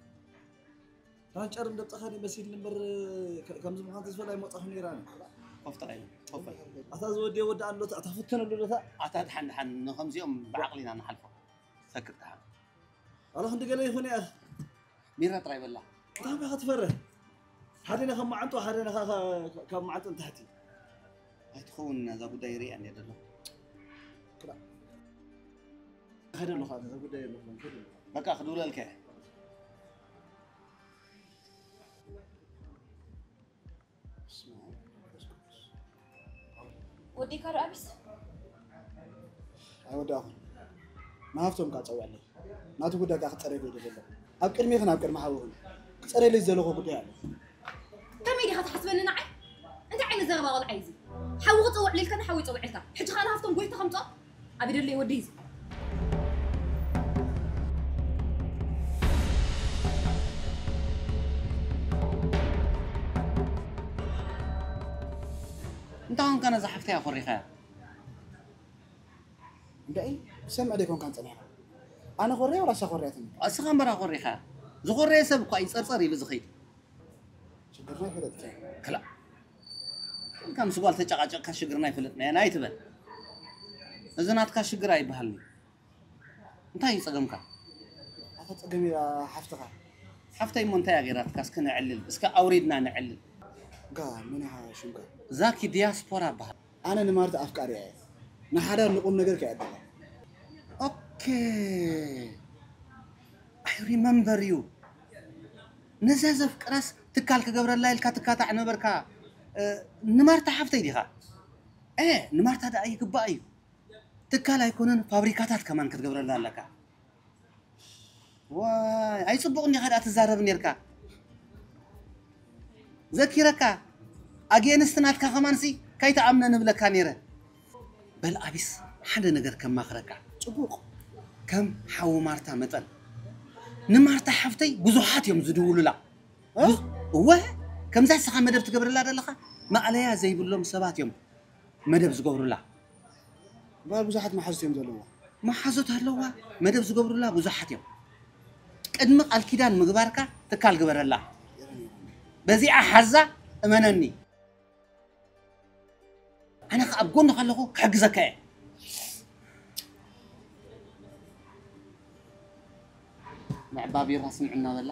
ራንጨር እንደብጠኻኒ መሲልኒ እምበር ከምዚ ምዃን ተስፈ ኣይመጻኹ ነይራ ኣነ። ኮፍ ጥራይ ኮፍ በል። ኣታ ዝወድዮ ወዲ ኣሎ እታ ፍተነሉ ዶ እታ ኣታ ድሓን ድሓን ንኸምዚኦም ብዓቕሊ ኢና ንሓልፎ። ሰክት ድሓን። ኣላ ክንዲ ገለ ይኹን እያ። ሚራ ጥራይ በላ። እንታይ ኢኻ ትፈርህ? ሓደ ኢኻ ካብ መዓንጡ ሓደ ኢኻ ካብ መዓንጡ ንታሕቲ። ኣይትኸውን እዛ ጉዳይ ርእያ እንድያ ዘሎ። ክዳ። ከደ ኣለኹ ኣነ እዛ ጉዳይ ኣለኹ ከደ ኣለኹ። በቃ ክድውለልካ እየ። ወዲእካ ዶ ኣቢስ? ኣይወዳእኹን። ንሃፍቶም ከዓ ጸውዐለይ። ናቱ ጉዳይ ከኣ ክጸረየሉ ይደሊ ኣለኹ። ኣብ ቅድሜኽን ኣብ ቅድሚ ሓውኽን ክጸረየሉ ዝደለኹ ጉዳይ ኣሎ። ከመይ ዲኻ ትሓስበኒ ንዓይ? እንታይ ዓይነት ዘረባ ቆልዓ እዩ እዚ? ሓዊ ክጸውዕ ኢልካኒ ሓዊ ይጸውዕ ኢልካ። ሕጂ ከኣ ንሃፍቶም ጎይታ ከምጽኦ? ኣብ ይደለይ ወደይ እዚ። እንታይ ኾንካ ነዛ ሓፍተይ ኣኾሪኻያ? እንታይ? ሰምዕ ደይኮንካን ጸኒሕካ? ኣነ ኮርያ ወላ እሳ ኮርያትኒ? እስኻ እምበር ኣኾሪኻ። ዝኾረየ ሰብ እኳ እዩ ጸርጸር ኢሉ ዝኸይድ። ሽግርና ይፈለጥካ። ክላ። ከም ስጓል ተጨቃጨቅካ ሽግርና ይፈለጥናየን ኣይትበል። እዚ ናትካ ሽግር ኣይበሃልኒ። እንታይ እዩ ጸገምካ? ኣታ ጸገም እያ ሓፍትኻ። ሓፍተይ እሞ እንታይ እያ ገይራትካ? እስከ ነዕልል፣ እስከ ኣውሪድና ነዕልል። ጋ መን ኢኻ ሽምካ? ዛኪ ዲያስፖራ እበሃል። ኣነ ንማርታ ኣፍቃሪ እየ። ንሓዳር ንቁም ነገር ከይዕድላ። ኦኬ። I remember you። ነዛ ዘፍቅራስ ትካል ክገብረላ ኢልካ ትካታዕ ነበርካ። እ፣ ንማርታ ሓፍተይ ዲኻ? እ፣ ንማርታ ደኣ ይግባእ እዩ። ትካል ኣይኮነን ፋብሪካታት ከማን ክትገብረላ ኣለካ። ዋይ፣ ኣይጽቡቕን ኢኻ ደኣ ትዛረብ ኔርካ። ዘኪረካ፣ ኣጌንስት ናትካ ከማንሲ ከይትኣምነ ንብለካ ኔረ። በል ኣቢስ፣ ሓደ ነገር ከማኽረካ። ጽቡቕ። ከም ሓዊ ማርታ መጠን። ንማርታ ሓፍተይ ብዙሓት እዮም ዝድውሉላ። እ? ብዙ-፣ እወ፣ ከምዛ ንስኻ መደብ ትገብረላ ዘለኻ ማእለያ ዘይብሎም ሰባት እዮም መደብ ዝገብሩላ። እምበኣር ብዙሓት መሓዙት እዮም ዘለዋ። መሓዙት ኣለዋ፣ መደብ ዝገብሩላ ብዙሓት እዮም። ቅድሚ ቃል ኪዳን ምግባርካ ትካል ግበረላ። በዚኣ ሓዛ እመነኒ። ኣነ ኸኣ ኣብ ጎንኻ ኣለኹ ክሕግዘካ እየ። ንዕባ ቢራ ስምዕና በላ።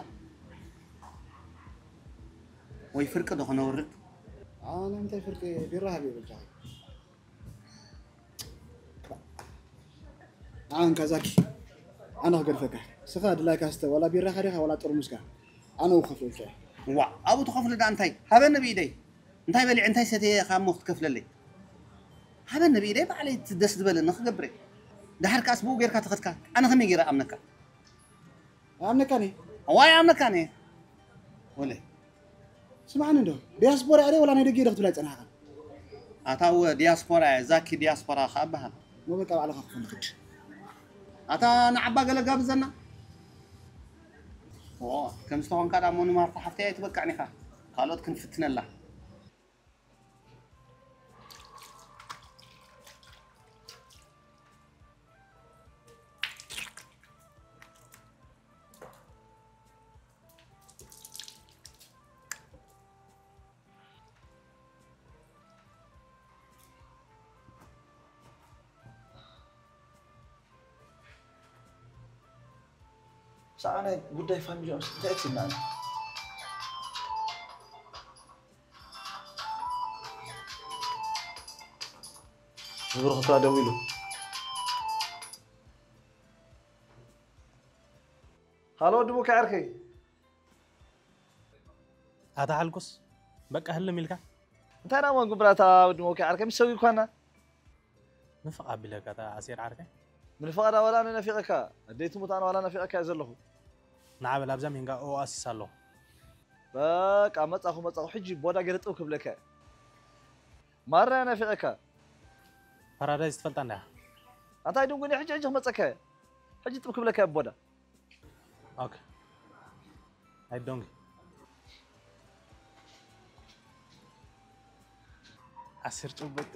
ወይ ፍርቂ ዶ ክነውርድ? ኣነ እንታይ ፍርቂ ቢራ ሃብ ይብል ጃኺ። ኣንካ ዛኪ፣ ኣነ ክገድፈካ። ስኻ ድላይካ ስተ፣ ዋላ ቢራኻ ዲኻ፣ ዋላ ጥርሙስካ። ኣነ ክኸፍለልካ እየ። ዋ፣ ኣብኡ ትኸፍሉ ደኣ እንታይ? ሃበኒ ብኢደይ። እንታይ በሊዐ፣ እንታይ ሰትየ ኢኻ እሞ ክትከፍለለይ? ሃበኒ ብኢደይ፣ ባዕለይ እቲ ደስ ዝበለኒ ክገብር እየ። ደሓር ከኣስ ብኡ ጌርካ ተኸድካ፣ ኣነ ከመይ ገይረ ኣምነካ? ኣምነካኒ? ዋይ ኣምነካኒ? ወለ። ስማዕኒ እንዶ፣ ዲያስፖራ እየ ወላ ናይ ደገ እየ ክትብላ ይጸናሕካ? ኣታ እወ ዲያስፖራ እየ፣ ዛኪ ዲያስፖራ ከኣ እበሃል። እሞ በቃ ባዕልኻ ክኾን ይኽእል። ኣታ ንዓባ ገለ ጋብዘና። ኦ፣ ከም ዝተኾንካ ደኣ እሞ ንማርታ ሓፍተይ ኣይትበቅዕን ኢኻ። ካልኦት ክንፍትነላ። ብዛዕባ ናይ ጉዳይ ፋሚሊኦምስ እንታይ ትብልና ኣላ? ንብሩኽ እኳ ደዊሉ። ሃሎ፣ ወዲ ሙካ ዓርከይ። ኣታ ሓልኩስ፣ በቃ ህልም ኢልካ? እንታይ ደኣ እሞ ግብራታ ወዲ ሙካ ዓርከይ፣ ምስ ሰው ይኳና? ንፍቕ ኣቢለካ፣ ኣታ ኣሲር ዓርከይ። ምንፍቓዳ ዋላ ኣነ ነፊቐካ፣ ኣደይ ትሙት ኣነ ዋላ ነፊቐካ እየ ዘለኹ። ንዓ በል ኣብዛ ሜንጋ ኦኣሲስ ኣሎ። በቃ መጻኹ፣ መጻኹ፣ ሕጂ ቦዳ ገይረ ጥብ ክብለካ እየ። ማራ እየ ነፊቐካ። ፓራዳይስ ትፈልጣ እንዳ? ኣንታይ ድንጉኒ፣ ሕጂ፣ ሕጂ ክመጸካ እየ። ሕጂ ጥብ ክብለካ እየ ቦዳ። ኦኬ። ኣይዶንግ። ኣስር ጭቡጥ።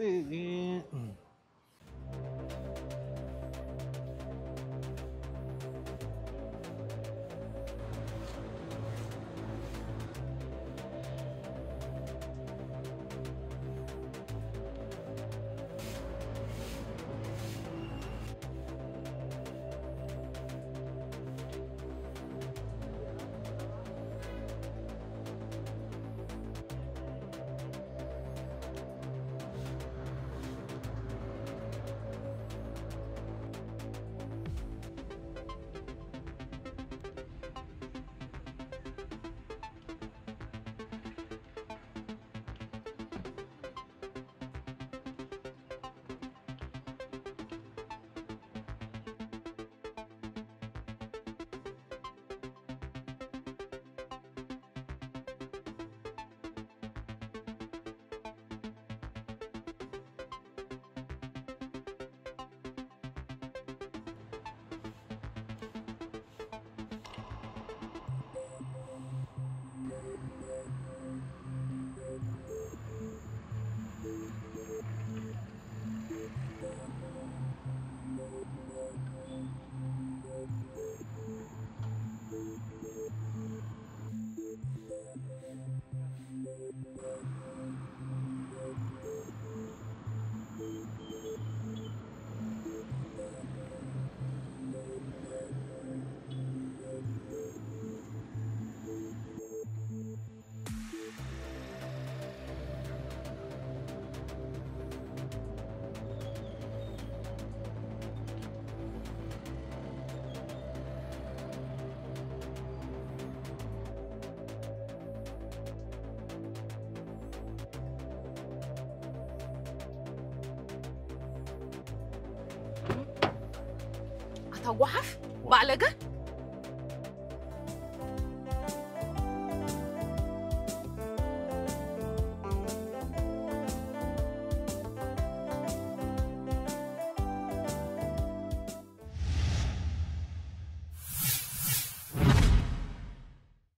ኣታ ጓሓፍ ባዕለገ